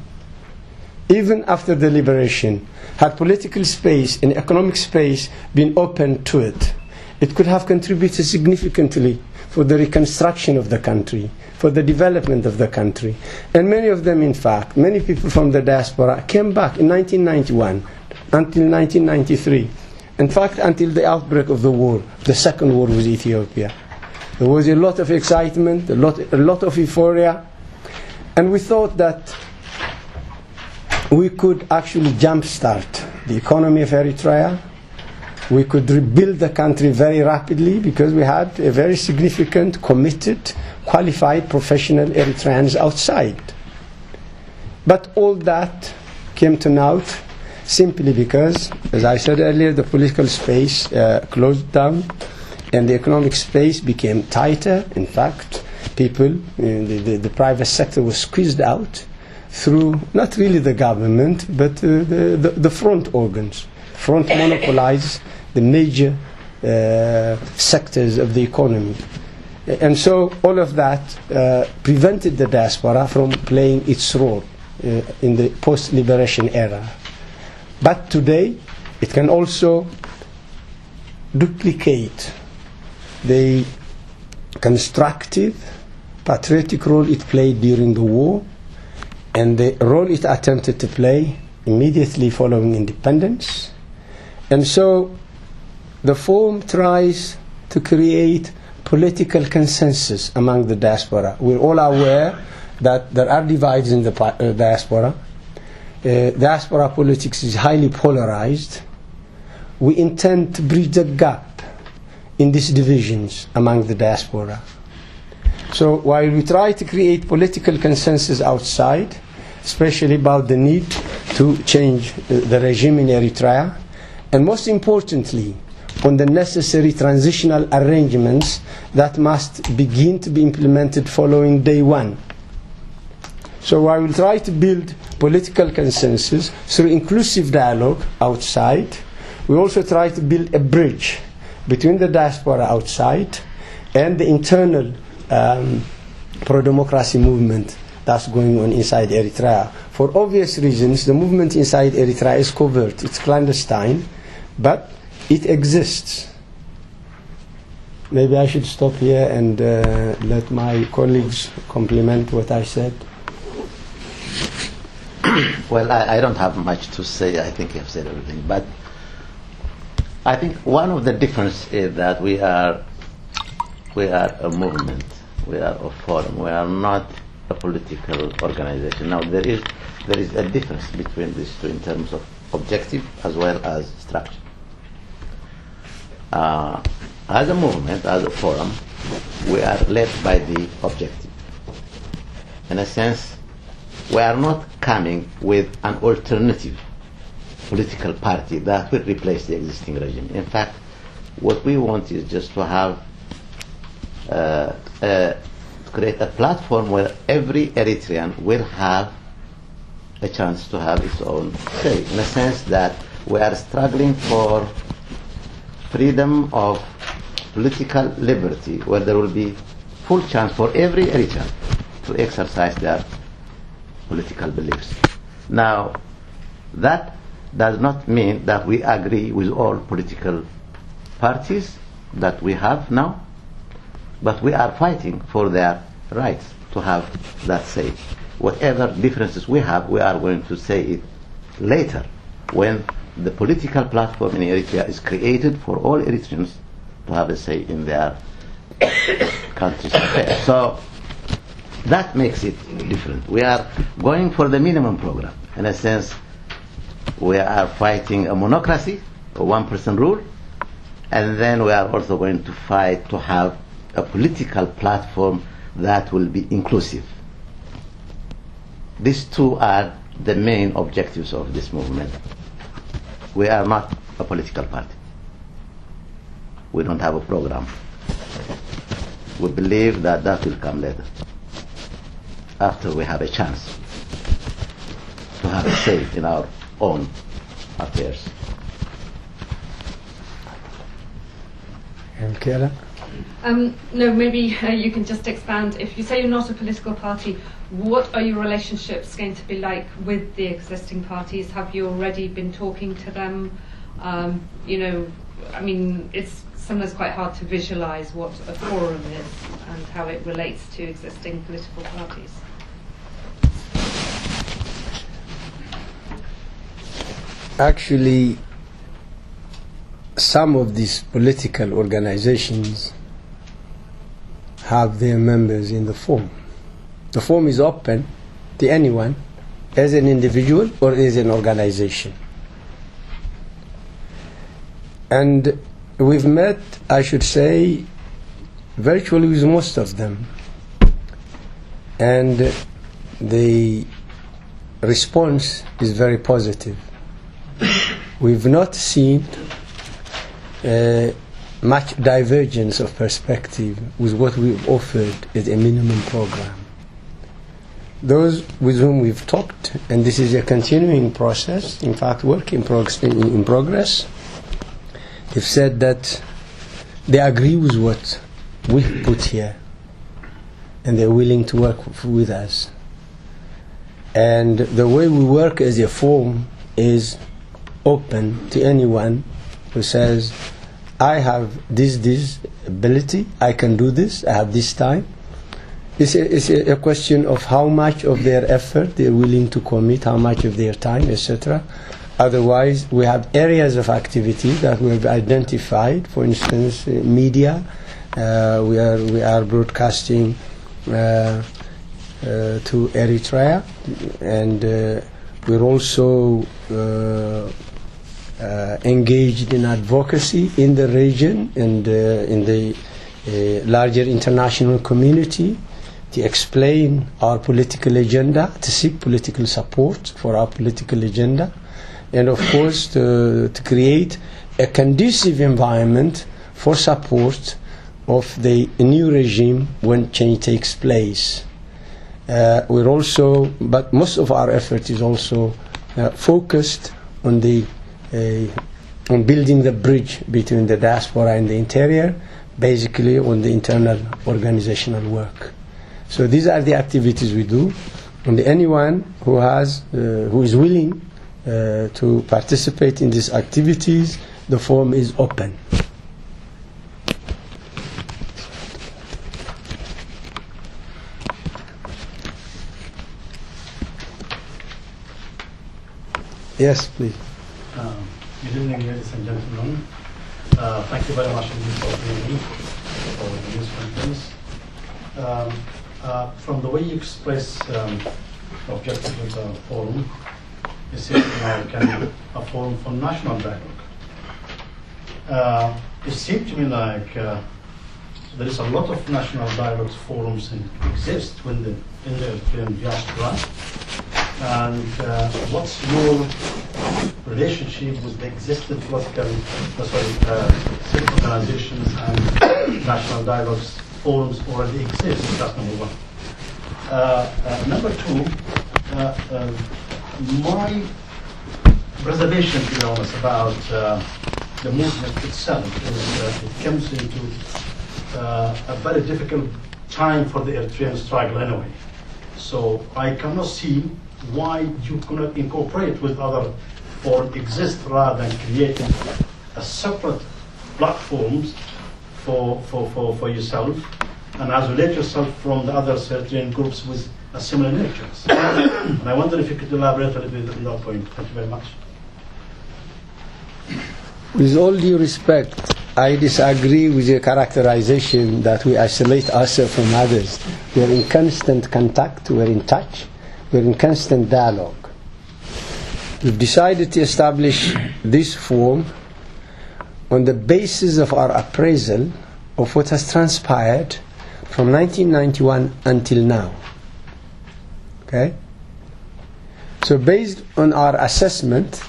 Even after the liberation, had political space and economic space been open to it, it could have contributed significantly for the reconstruction of the country, for the development of the country. And many of them, in fact, many people from the diaspora came back in nineteen ninety-one until nineteen ninety-three. In fact, until the outbreak of the war, the second war with Ethiopia. There was a lot of excitement, a lot, a lot of euphoria. And we thought that we could actually jumpstart the economy of Eritrea. We could rebuild the country very rapidly because we had a very significant, committed, qualified professional Eritreans outside. But all that came to naught simply because, as I said earlier, the political space uh, closed down and the economic space became tighter. In fact, people, uh, the, the, the private sector was squeezed out through not really the government, but uh, the, the, the front organs. Front monopolize the major uh, sectors of the economy. And so all of that uh, prevented the diaspora from playing its role uh, in the post-liberation era. But today, it can also duplicate the constructive, patriotic role it played during the war and the role it attempted to play immediately following independence. And so the form tries to create political consensus among the diaspora. We're all aware that there are divides in the pa- uh, diaspora. Uh, diaspora politics is highly polarized. We intend to bridge the gap in these divisions among the diaspora. So while we try to create political consensus outside, especially about the need to change uh, the regime in Eritrea, and most importantly, on the necessary transitional arrangements that must begin to be implemented following day one. So I will try to build political consensus through inclusive dialogue outside. We also try to build a bridge between the diaspora outside and the internal um, pro-democracy movement that's going on inside Eritrea. For obvious reasons, the movement inside Eritrea is covert, it's clandestine, but it exists. Maybe I should stop here and uh, let my colleagues complement what I said. Well, I, I don't have much to say. I think you have said everything. But I think one of the difference is that we are we are a movement. We are a forum. We are not a political organization. Now there is there is a difference between these two in terms of objective as well as structure. Uh, as a movement, as a forum, we are led by the objective. In a sense, we are not coming with an alternative political party that will replace the existing regime. In fact, what we want is just to have uh, uh, create a platform where every Eritrean will have a chance to have its own say, in a sense that we are struggling for freedom of political liberty, where there will be full chance for every Eritrean to exercise their political beliefs. Now, that does not mean that we agree with all political parties that we have now, but we are fighting for their rights to have that say. Whatever differences we have, we are going to say it later when the political platform in Eritrea is created for all Eritreans to have a say in their country's affairs. So that makes it different. We are going for the minimum program. In a sense, we are fighting a monocracy, a one-person rule, and then we are also going to fight to have a political platform that will be inclusive. These two are the main objectives of this movement. We are not a political party. We don't have a program. We believe that that will come later, after we have a chance to have a say in our own affairs. Michaela? Um, no, maybe uh, you can just expand. If you say you're not a political party, what are your relationships going to be like with the existing parties? Have you already been talking to them? Um, you know, I mean, it's sometimes quite hard to visualize what a forum is and how it relates to existing political parties. Actually, some of these political organizations have their members in the forum. The forum is open to anyone as an individual or as an organization. And we've met, I should say, virtually with most of them. And the response is very positive. We've not seen uh, much divergence of perspective with what we've offered as a minimum program. Those with whom we've talked, and this is a continuing process, in fact, work in, prog- in, in progress, have said that they agree with what we put here, and they're willing to work with us. And the way we work as a forum is open to anyone who says, "I have this, this ability, I can do this, I have this time." It's a, it's a question of how much of their effort they're willing to commit, how much of their time, et cetera. Otherwise, we have areas of activity that we have identified, for instance, uh, media. Uh, we are, we are broadcasting uh, uh, to Eritrea, and uh, we're also uh, uh, engaged in advocacy in the region and uh, in the uh, larger international community to explain our political agenda, to seek political support for our political agenda, and of course to, to create a conducive environment for support of the new regime when change takes place. Uh, we're also, but most of our effort is also uh, focused on the uh, on building the bridge between the diaspora and the interior, basically on the internal organizational work. So these are the activities we do, and anyone who has, uh, who is willing uh, to participate in these activities, the forum is open. Yes, please. Um, good evening, ladies and gentlemen. Uh, thank you very much indeed for being here for the news conference. Um, uh, from the way you express um, the objective of the forum, it seems to me like um, a forum for national dialogue. Uh, it seemed to me like uh, there is a lot of national dialogue forums in, exist within the, in the European diaspora. And uh, what's your relationship with the existing political, uh, sorry, uh, civic organizations and national dialogue forums already exist? That's number one. Uh, uh, number two, uh, uh, my reservation, to be honest, about uh, the movement itself is uh, it comes into uh, a very difficult time for the Eritrean struggle anyway. So I cannot see why you cannot incorporate with other or exist rather than creating a separate platforms for, for, for, for yourself and isolate yourself from the other Eritrean groups with a similar natures. And I wonder if you could elaborate a little bit on that point. Thank you very much. With all due respect, I disagree with your characterization that we isolate ourselves from others. We're in constant contact, we're in touch, we're in constant dialogue. We've decided to establish this forum on the basis of our appraisal of what has transpired from nineteen ninety-one until now. Okay? So based on our assessment,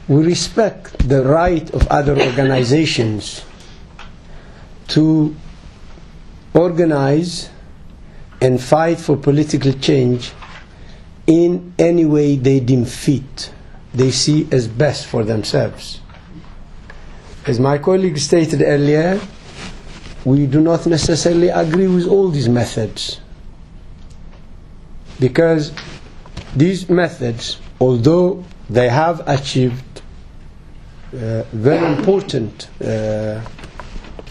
we respect the right of other organizations to organize and fight for political change in any way they deem fit, they see as best for themselves. As my colleague stated earlier, we do not necessarily agree with all these methods, because these methods, although they have achieved uh, very important, uh,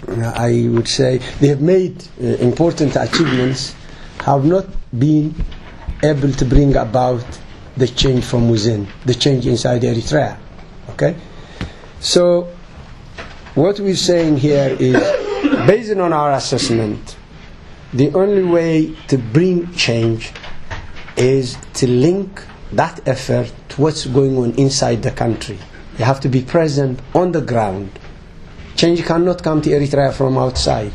I would say, they have made uh, important achievements, have not been able to bring about the change from within, the change inside Eritrea. Okay? So, what we're saying here is, based on our assessment, the only way to bring change is to link that effort to what's going on inside the country. You have to be present on the ground. Change cannot come to Eritrea from outside.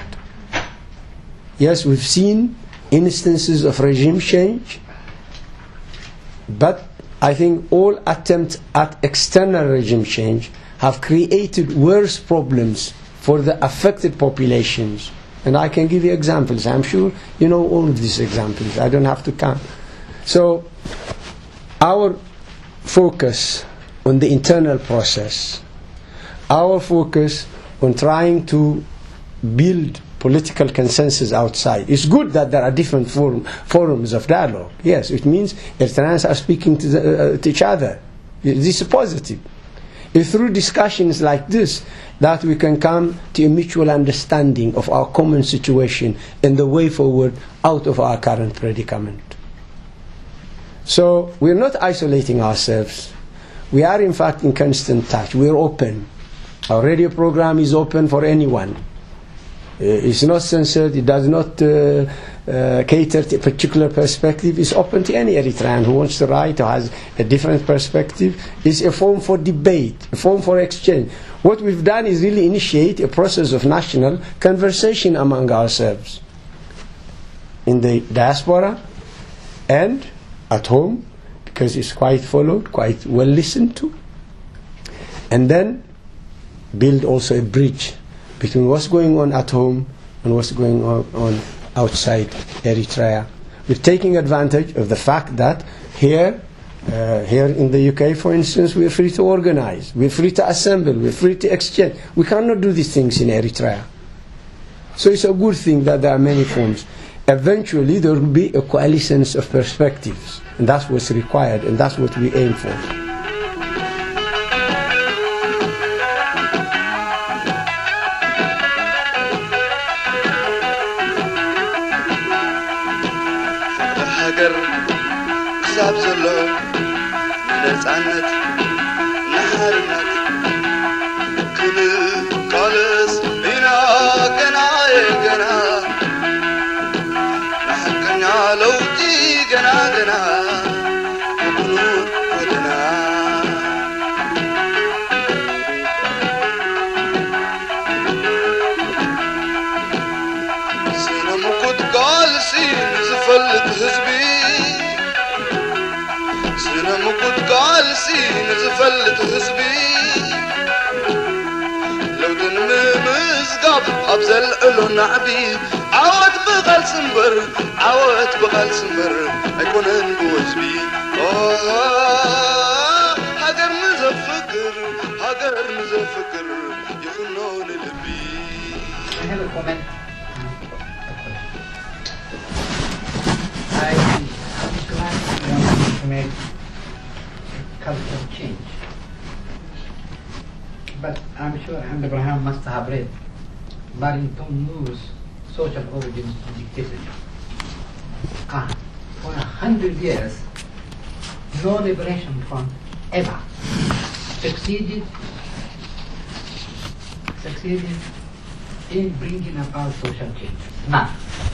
Yes, we've seen instances of regime change, but I think all attempts at external regime change have created worse problems for the affected populations. And I can give you examples. I'm sure you know all of these examples. I don't have to count. So our focus on the internal process, our focus on trying to build political consensus outside. It's good that there are different forum, forums of dialogue. Yes, it means Eritreans are speaking to, the, uh, to each other. This is positive. It's through discussions like this that we can come to a mutual understanding of our common situation and the way forward out of our current predicament. So we're not isolating ourselves. We are, in fact, in constant touch. We're open. Our radio program is open for anyone. Uh, It's not censored. It does not uh, uh, cater to a particular perspective. It's open to any Eritrean who wants to write or has a different perspective. It's a forum for debate, a forum for exchange. What we've done is really initiate a process of national conversation among ourselves in the diaspora and at home, because it's quite followed, quite well listened to. And then build also a bridge between what's going on at home and what's going on, on outside Eritrea. We're taking advantage of the fact that here, uh, here in the U K, for instance, we're free to organize, we're free to assemble, we're free to exchange. We cannot do these things in Eritrea. So it's a good thing that there are many forms. Eventually, there will be a coalescence of perspectives, and that's what's required, and that's what we aim for. ሃገር ክሳብ ዘሎ ንነፃነት ንሓርነት ክንቃለስ ኢና ገና ገና ንሓቀኛ ለውጢ ገና ገና ብብኑር ወደና ስነ ምጉት ቃልሲ ንዝፈልጥ ህዝቢ ስነ ምጉት ቃልሲ ንዝፈልጥ ህዝቢ ለውጢ ንምምዝጋብ ኣብ ዘልዕሎ ናዕቢ ዓወት ብቓልሲ እምበር ዓወት ብቓልሲ እምበር ኣይኮነን ብወዝቢ ሃገር ንዘፍቅር ሃገር ንዘፍቅር ይኹኖ ንልቢ I have a comment. I am glad we are going to make a cultural change. But I'm sure Ahmed Abraham must have read Barrington Moore's Social Origins of Dictatorship. Ah, for a hundred years, no liberation front ever succeeded succeeded in bringing about social change. None.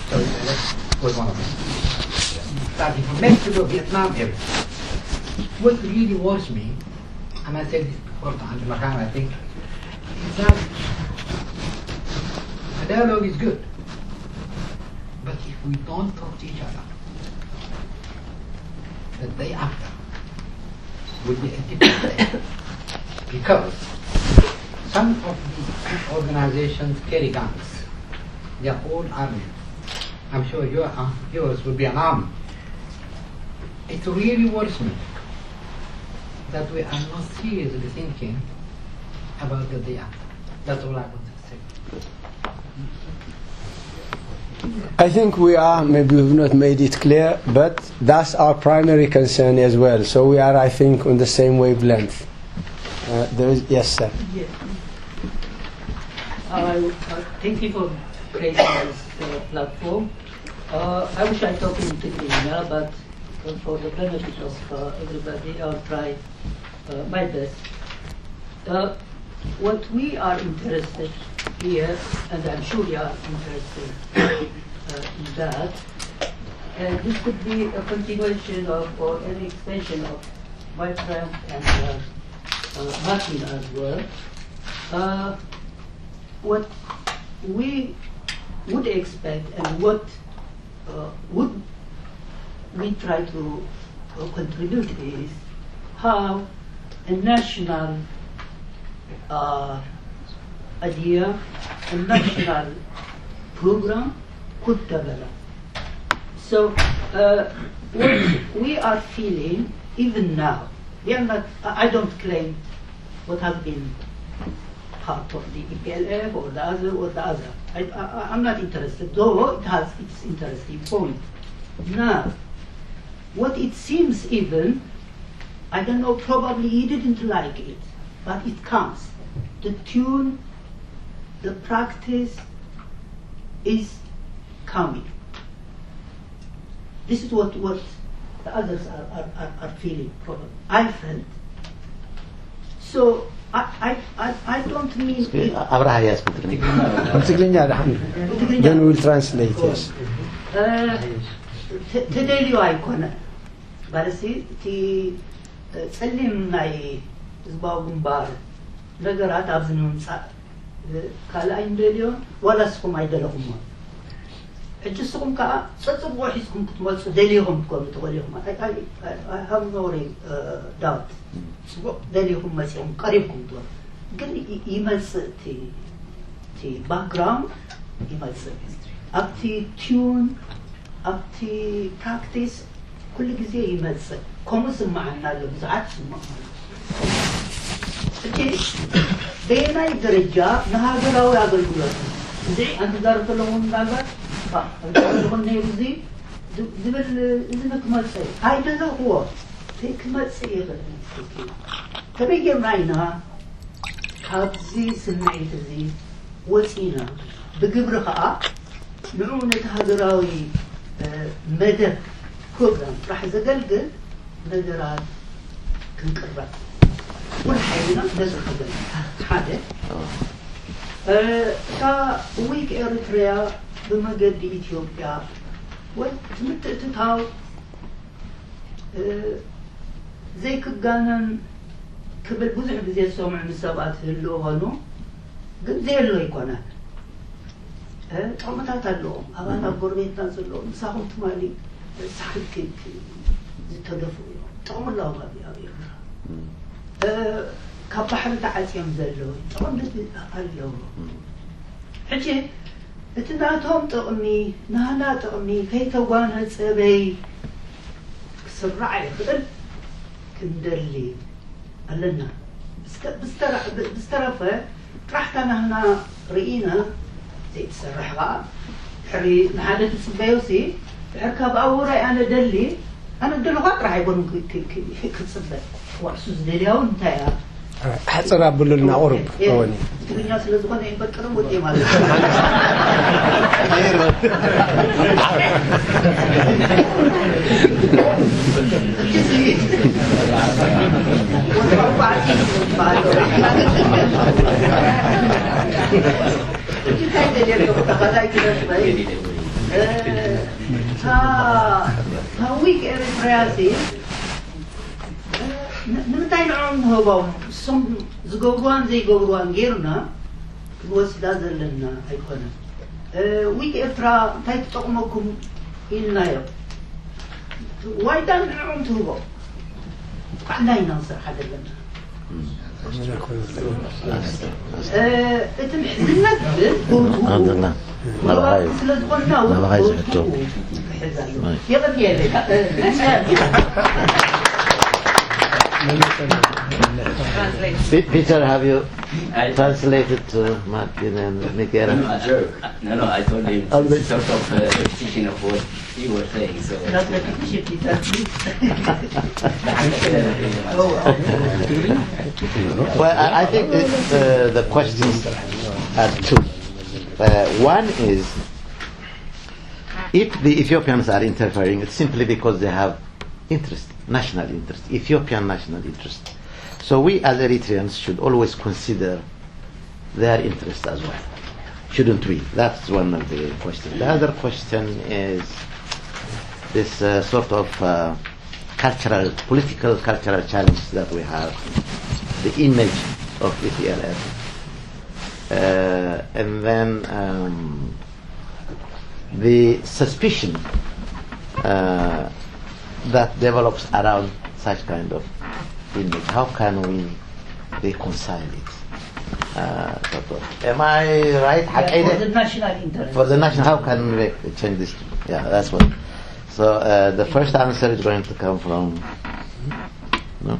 So that was one of them. Starting from Mexico, Vietnam, everything. What really worries me, and I said this before to Andrew McCann, I think, is that the dialogue is good. But if we don't talk to each other, the day after will be a different day. Because some of the organizations carry guns. They are all armed. I'm sure your, uh, yours will be an army. It really worries me that we are not seriously thinking about the day after. That's all I want to say. I think we are, maybe we've not made it clear, but that's our primary concern as well. So we are, I think, on the same wavelength. Uh, there is, yes, sir. Yes. Uh, thank you for creating this uh, platform. Uh, I wish I talk in Tigrinya, but uh, for the benefit of uh, everybody, I'll try uh, my best. Uh, what we are interested here, and I'm sure you are interested uh, in that, Uh, this could be a continuation of or an extension of my friend and uh, uh, Martin as well. Uh, what we would expect and what uh, would we try to uh, contribute is how a national uh, idea, a national program could develop. So uh, what we are feeling even now, we are not, I I don't claim what has been part of the E P L F or the other or the other. I, I, I'm not interested, though it has its interesting point. Now, what it seems even, I don't know, probably he didn't like it, but it comes. The tune, the practice is coming. This is what, what the others are, are, are, are feeling, probably. I felt. So I, I, I, I don't mean. እስኪ ኣብርሃ ያዝ ብትግርኛ። ብትግርኛ ደሓን። ብትግርኛ። Then we'll translate, yes. እ፣ ተ- ተደልዩ ኣይኮነ። ባለሲ እቲ እ፣ ጸሊም ናይ ህዝባዊ ግንባር ነገራት ኣብዚ ንምምጻእ እ፣ ካልኣይ ንደልዮ ዋላ ንስኹም ኣይደለኹሞ። ሕጂ ንስኹም ከኣ ጸጽብቆ ሒዝኩም ክትመጹ ደሊኹም ክትኮኑ ትኽእሉ ኢኹም። I- I- I- I have no worry, uh, doubt. ጽቡቕ ደሊኹም መጺኹም ቀሪብኩም ትኾኑ። ግን ይ- ይመጽእ እቲ እቲ ባክግራውንድ ይመጽእ ኣብቲ ቲዩን ኣብቲ ፕራክቲስ ኩሉ ግዜ ይመጽእ። ከምኡ ስምዓና ኣሎ፣ ብዙሓት ይስምዖም ኣሎ። ሕጂ በየናይ ደረጃ ንሃገራዊ ኣገልግሎት እዚ ኣንዛረብ ከለኹ ምናልባት ባ- ኣንዛረብ ከለኹ ነይሩ እዚ ዝ- ዝብል እዚ ንክመጽእ ኣይደለኽዎ። እቲ ክመጽእ ይኽእል እዩ። ከመይ ጌርና ኢና ካብዚ ስምዒት እዚ ወጺና ብግብሪ ከኣ ንዑ ነቲ ሃገራዊ መደብ ፕሮግራም ጥራሕ ዘገልግል ነገራት ክንቅረብ ኩል ሓይልና ነዚ ክብል ሓደ እታ ዊክ ኤርትሪያ ብመገዲ ኢትዮጵያ ወይ ምትእትታው ዘይክጋነን ክብል ብዙሕ ግዜ ዝሰምዑ ንሰባት ህልው ኾኑ ግን ዘየሎ ኣይኮነን። ጥቕምታት ኣለዎም። ኣባላት ጎረቤትና ዘለዉ ምሳኹም ትማሊ ሳሕል ዝተደፉ እዮም። ጥቕሚ ኣለዎም ኣብ ኣብ ኤርትራ። ካብ ባሕሪ ተዓፅዮም ዘለዉ ጥቕሚ ኣለዎም። ሕጂ እቲ ናቶም ጥቕሚ ናህና ጥቕሚ ከይተጓነፀበይ ክስራዕ ይኽእል ክንደሊ ኣለና። ብዝተረፈ ጥራሕታ ናህና ርኢና ዘይትሰርሕ ከዓ ድሕሪ ንሓደ ትፅበዮ ሲ ድሕር ካብ ኣውራይ ኣነ ደሊ ኣነ ደልኳ ጥራሕ ኣይኮኑ ክፅበ ዋዕሱ ዝደልያውን እንታይ እያ ሓፅር ኣብሉልና ቁሩብ ወኒ ትግርኛ ስለ ዝኾነ ይፈቅርም ወጤ ማለት ታዊክ ኤርትራያ ንምንታይ ንዕኦም ንህቦም እሶም ዝገብርዋን ዘይገብርዋን ጌርና ክንወስዳ ዘለና ኣይኮነን። ዊክ ኤርትራ እንታይ ትጠቕመኩም ኢልናዮ ዋይዳ ንዕኦም ትህቦ ባዕልና ኢና ንሰርሓ ዘለና። እቲ ምሕዝነት ግን ናባኻይ ዝሕቶ Peter, have you translated to Martin and Miguel? No, no, I told him it's sort of a repetition of what you were saying. So. Not repetition, Peter, please. Well, I, I think it, uh, the questions are two. Uh, one is, if the Ethiopians are interfering, it's simply because they have interest, national interest, Ethiopian national interest. So we as Eritreans should always consider their interest as well, shouldn't we? That's one of the questions. The other question is, this uh, sort of uh, cultural, political cultural challenge that we have, the image of E P L F, uh, and then um, the suspicion uh, that develops around such kind of image. How can we reconcile it? Uh, sort of. Am I right? Yeah, for the national interest. For the national, how can we make, change this? Yeah, that's what. So uh, the first answer is going to come from. No?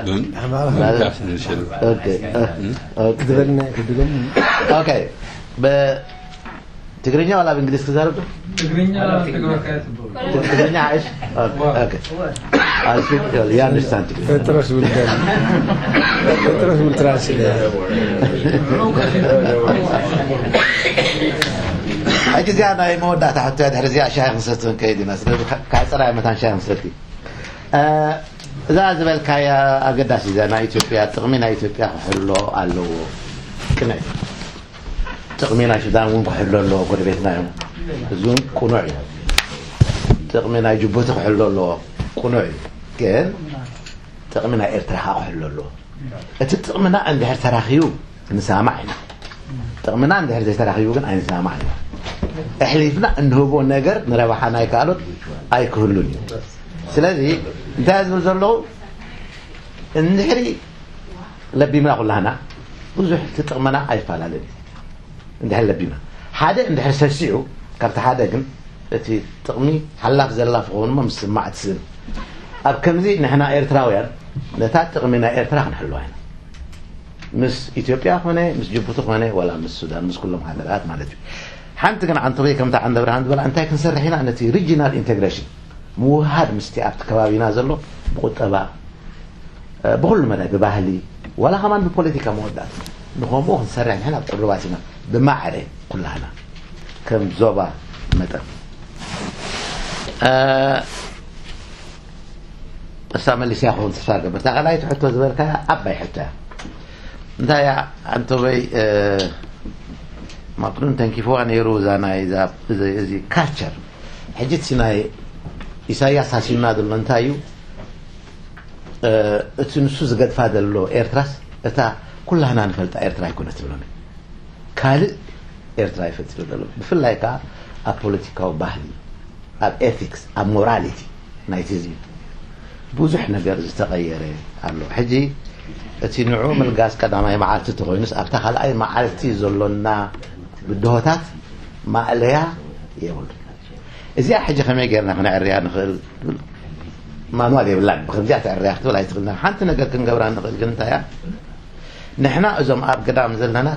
ግን ማለት ካፍ ንሸል Okay. Uh, okay. ዝበልና ይሕድጎም Okay. በትግርኛ ዋላ ብእንግሊዝ ክዛረብ ዶ? ትግርኛ ትግረካ ትብሉ ትግርኛ እሺ። Okay. Okay. I'll speak. You understand ትግርኛ? ፈጥረስ ውልደን ፈጥረስ ውል ትራንስሌት ሕጂ እዚኣ ናይ መወዳእታ ሕቶ እያ። ድሕሪ እዚኣ ሻሂ ክንሰቲ ክንከይድ ኢና። ስለዚ ካብ ፅራይ መታን ሻሂ ክንሰቲ። እ፣ እዛ ዝበልካያ ኣገዳሲ እዛ ናይ ኢትዮጵያ ጥቕሚ ናይ ኢትዮጵያ ክሕሎ ኣለዎ። ቅነ ጥቕሚ ናይ ሱዳን እውን ክሕሎ ኣለዎ። ጎረቤትና እዮም። እዚ እውን ቅኑዕ እዩ። ጥቕሚ ናይ ጅቡቲ ክሕሎ ኣለዎ። ቅኑዕ እዩ። ግን ጥቕሚ ናይ ኤርትራ ከዓ ክሕሎ ኣለዎ። እቲ ጥቕምና እንድሕር ተራኺቡ ንሰማማዕ ኢና። ጥቕምና እንድሕር ዘይተራኺቡ ግን ኣይንሰማማዕ ኢና። ኣሕሊፍና እንህቦ ነገር ንረብሓ ናይ ካልኦት ኣይክህሉን እዩ። ስለዚ እንታይ ዝብል ዘለኹ እንድሕሪ ለቢምና ኩላህና ብዙሕ እቲ ጥቕምና ኣይፈላለን እዩ። እንድሕር ለቢምና ሓደ እንድሕር ሰሲዑ ካብቲ ሓደ ግን እቲ ጥቕሚ ሓላፍ ዘላፍ ክኾኑ እሞ ምስማዕ ትስእን። ኣብ ከምዚ ንሕና ኤርትራውያን ነታ ጥቕሚ ናይ ኤርትራ ክንሕልዋ ኢና። ምስ ኢትዮጵያ ኮነ ምስ ጅቡቲ ኮነ ዋላ ምስ ሱዳን ምስ ኩሎም ሃገራት ማለት እዩ። ሓንቲ ግን ዓንተበይ ከምታ ዓንደ ብርሃን ዝበላ እንታይ ክንሰርሕ ኢና ነቲ regional integration ምውሃድ ምስቲ ኣብቲ ከባቢና ዘሎ ብቁጠባ ብኩሉ መዳይ ብባህሊ ዋላ ከማን ብፖለቲካ መወዳእታ ንኸምኡ ክንሰርሕ ንሕና ቅሩባት ኢና ብማዕረ ኩላህና ከም ዞባ መጠን። እሳ መሊስያ ክኸውን ተስፋ ገብር። እታ ካልኣይቲ ሕቶ ዝበልካያ ዓባይ ሕቶ እያ። እንታይ እያ ኣንቶበይ ማክሩን ተንኪፍዋ ነይሩ እዛ ናይ እዚ ካልቸር። ሕጂ እቲ ናይ ኢሳያስ ሃሲምና ዘሎ እንታይ እዩ? እቲ ንሱ ዝገድፋ ዘሎ ኤርትራስ እታ ኩላህና ንፈልጣ ኤርትራ ኣይኮነትን ሎሚ። ካልእ ኤርትራ ይፈጥር ዘሎ። ብፍላይ ከኣ ኣብ ፖለቲካዊ ባህሊ፣ ኣብ ኤቲክስ፣ ኣብ ሞራሊቲ ናይቲ ህዝቢ ብዙሕ ነገር ዝተቐየረ ኣሎ። ሕጂ እቲ ንዑ ምልጋስ ቀዳማይ መዓልቲ እንተኾይኑስ ኣብታ ካልኣይ መዓልቲ ዘሎና ብድሆታት ማእለያ የብሉን። እዚኣ ሕጂ ከመይ ጌርና ክነዕርያ ንኽእል? ማንዋል የብላን። ብከምዚኣ ተዕርያ ክትብል ኣይትኽእልና። ሓንቲ ነገር ክንገብራ ንኽእል ግን እንታይ እያ? ንሕና እዞም ኣብ ግዳም ዘለና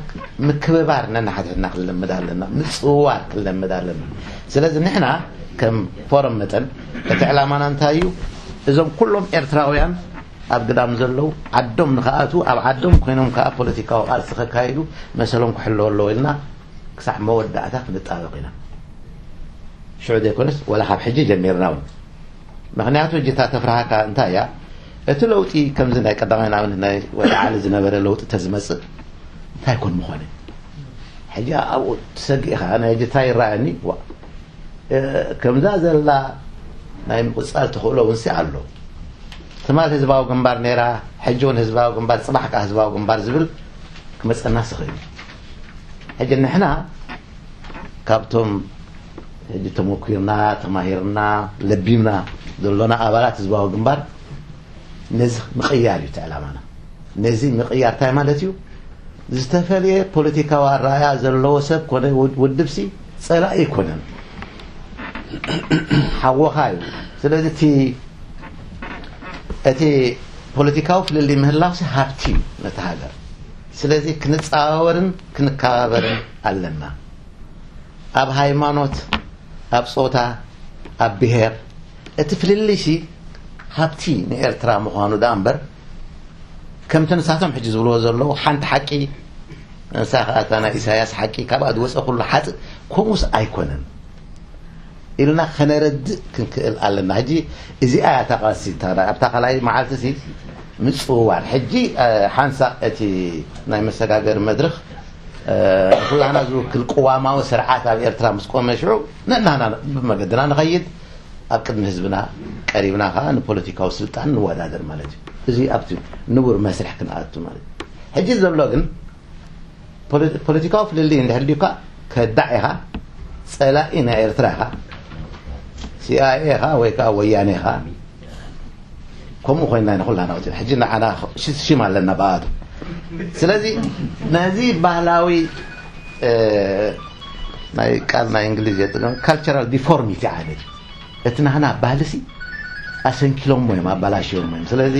ምክብባር ነናሓድሕድና ክንለምድ ኣለና፣ ምጽውዋር ክንለምድ ኣለና። ስለዚ ንሕና ከም ፎረም መጠን እቲ ዕላማና እንታይ እዩ? እዞም ኩሎም ኤርትራውያን ኣብ ግዳም ዘለዉ ዓዶም ንኽኣትዉ ኣብ ዓዶም ኮይኖም ከዓ ፖለቲካዊ ቃልሲ ከካይዱ መሰሎም ክሕለዉ ኣለዎ ኢልና ክሳዕ መወዳእታ ክንጣበቕ ኢና። ሽዑ ዘይኮነስ ወላ ካብ ሕጂ ጀሚርና እውን ምክንያቱ ሕጂ እታ ተፍርሃካ እንታይ እያ እቲ ለውጢ ከምዚ ናይ ቀዳማይ ንኣብነት ናይ ወዲ ዓሊ ዝነበረ ለውጢ ተዝመፅእ እንታይ ኮን ምኾነ ሕጂ ኣብኡ ትሰግእ ኢኻ ናይ ሕጂ እንታይ ይረኣየኒ ዋ ከምዛ ዘላ ናይ ምቕፃል ተኽእሎ እውን ሲ ኣሎ ትማል ህዝባዊ ግንባር ነይራ ሕጂ እውን ህዝባዊ ግንባር ፅባሕ ከዓ ህዝባዊ ግንባር ዝብል ክመፀና ስኽእል እዩ ሕጂ ንሕና ካብቶም ሕጂ ተመኪርና ተማሂርና ለቢምና ዘሎና ኣባላት ህዝባዊ ግንባር ነዚ ምቕያር እዩ እቲ ዕላማና። ነዚ ምቕያር እንታይ ማለት እዩ? ዝተፈለየ ፖለቲካዊ ኣረኣእያ ዘለዎ ሰብ ኮነ ውድብሲ ፀላኢ ኣይኮነን፣ ሓወኻ እዩ። ስለዚ እቲ እቲ ፖለቲካዊ ፍልልይ ምህላውሲ ሃብቲ እዩ ነቲ ሃገር። ስለዚ ክንፀዋወርን ክንከባበርን ኣለና። ኣብ ሃይማኖት፣ ኣብ ጾታ፣ ኣብ ብሄር እቲ ፍልልይሲ ሃብቲ ንኤርትራ ምዃኑ ደኣ እምበር ከምቲ ንሳቶም ሕጂ ዝብልዎ ዘለዉ ሓንቲ ሓቂ ንሳ ከዓ እታ ናይ ኢሳያስ ሓቂ ካብኣ ዝወፀ ኩሉ ሓጥእ ከምኡስ ኣይኮነን ኢልና ከነረድእ ክንክእል ኣለና። ሕጂ እዚኣ እያ እታ ቃልሲ እታ ኣብታ ካልኣይ መዓልቲ ሲ ምፅውዋር ሕጂ ሓንሳእ እቲ ናይ መሰጋገሪ መድረኽ ኩላና ዝውክል ቅዋማዊ ስርዓት ኣብ ኤርትራ ምስ ቆመ ሽዑ ነናና ብመገድና ንኸይድ፣ ኣብ ቅድሚ ህዝብና ቀሪብና ከዓ ንፖለቲካዊ ስልጣን ንወዳደር ማለት እዩ። እዚ ኣብቲ ንቡር መስርሕ ክንኣቱ ማለት እዩ። ሕጂ ዘሎ ግን ፖለቲካዊ ፍልልይ እንድሕር ዲካ ከዳዕ ኢኻ፣ ጸላኢ ናይ ኤርትራ ኢኻ፣ ሲኣይኤ ኢኻ ወይ ከዓ ወያኔ ኢኻ። ከምኡ ኮይና ኢና ኩላና ወፂና። ሕጂ ንዓና ሽም ኣለና ብኣቱ። ስለዚ ነዚ ባህላዊ ናይ ቃል ናይ እንግሊዝ የጥቅም ካልቸራል ዲፎርሚቲ ዓይነት እዩ። እቲ ናህና ባህልሲ ኣሰንኪሎሞ እዮም፣ ኣባላሽዮሞ እዮም። ስለዚ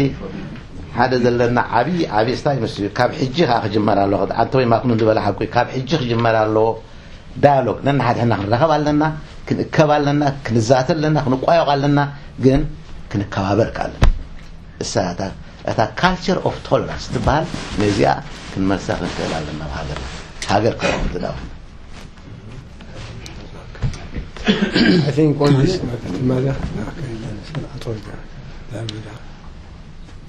ሓደ ዘለና ዓብዪ ዓብዪ ስታይ ምስ ካብ ሕጂ ከዓ ክጅመር ኣለዎ። ኣንተ ወይ ማክኑ ዝበለ ሓቁ እዩ። ካብ ሕጂ ክጅመር ኣለዎ። ዳያሎግ ነንሓድሕና ክንራኸብ ኣለና፣ ክንእከብ ኣለና፣ ክንዛተ ኣለና፣ ክንቋየቕ ኣለና፣ ግን ክንከባበር ከ ኣለና። እሳ እታ ካልቸር ኦፍ ቶለራንስ ትበሃል ነዚኣ ክንመልሳ ክንክእል ኣለና። ኣብ ሃገር ሃገር ክኸውን ዝዳው I think on this matter,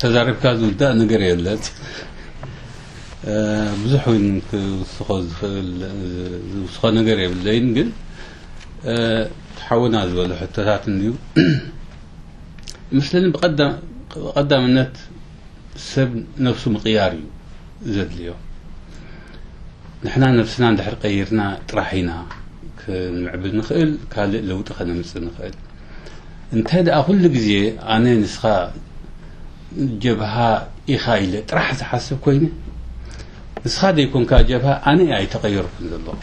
ተዛሪብካ ዝውዳእ ነገር የለት። ብዙሕ እውን ክውስኾ ዝኽእል ዝውስኾ ነገር የብለይን። ግን ሓውና ዝበሎ ሕቶታት እንድዩ መስለኒ ብቐዳምነት ሰብ ነፍሱ ምቕያር እዩ ዘድልዮ። ንሕና ነፍስና እንድሕር ቀይርና ጥራሕ ኢና ክንምዕብል ንኽእል፣ ካልእ ለውጢ ከነምፅእ ንኽእል። እንተ ደኣ ኩሉ ግዜ ኣነ ንስኻ ጀብሃ ኢኻ ኢለ ጥራሕ ዝሓስብ ኮይነ፣ ንስኻ ዘይኮንካ ጀብሃ ኣነ ኣይተቐየርኩን ዘለኹ።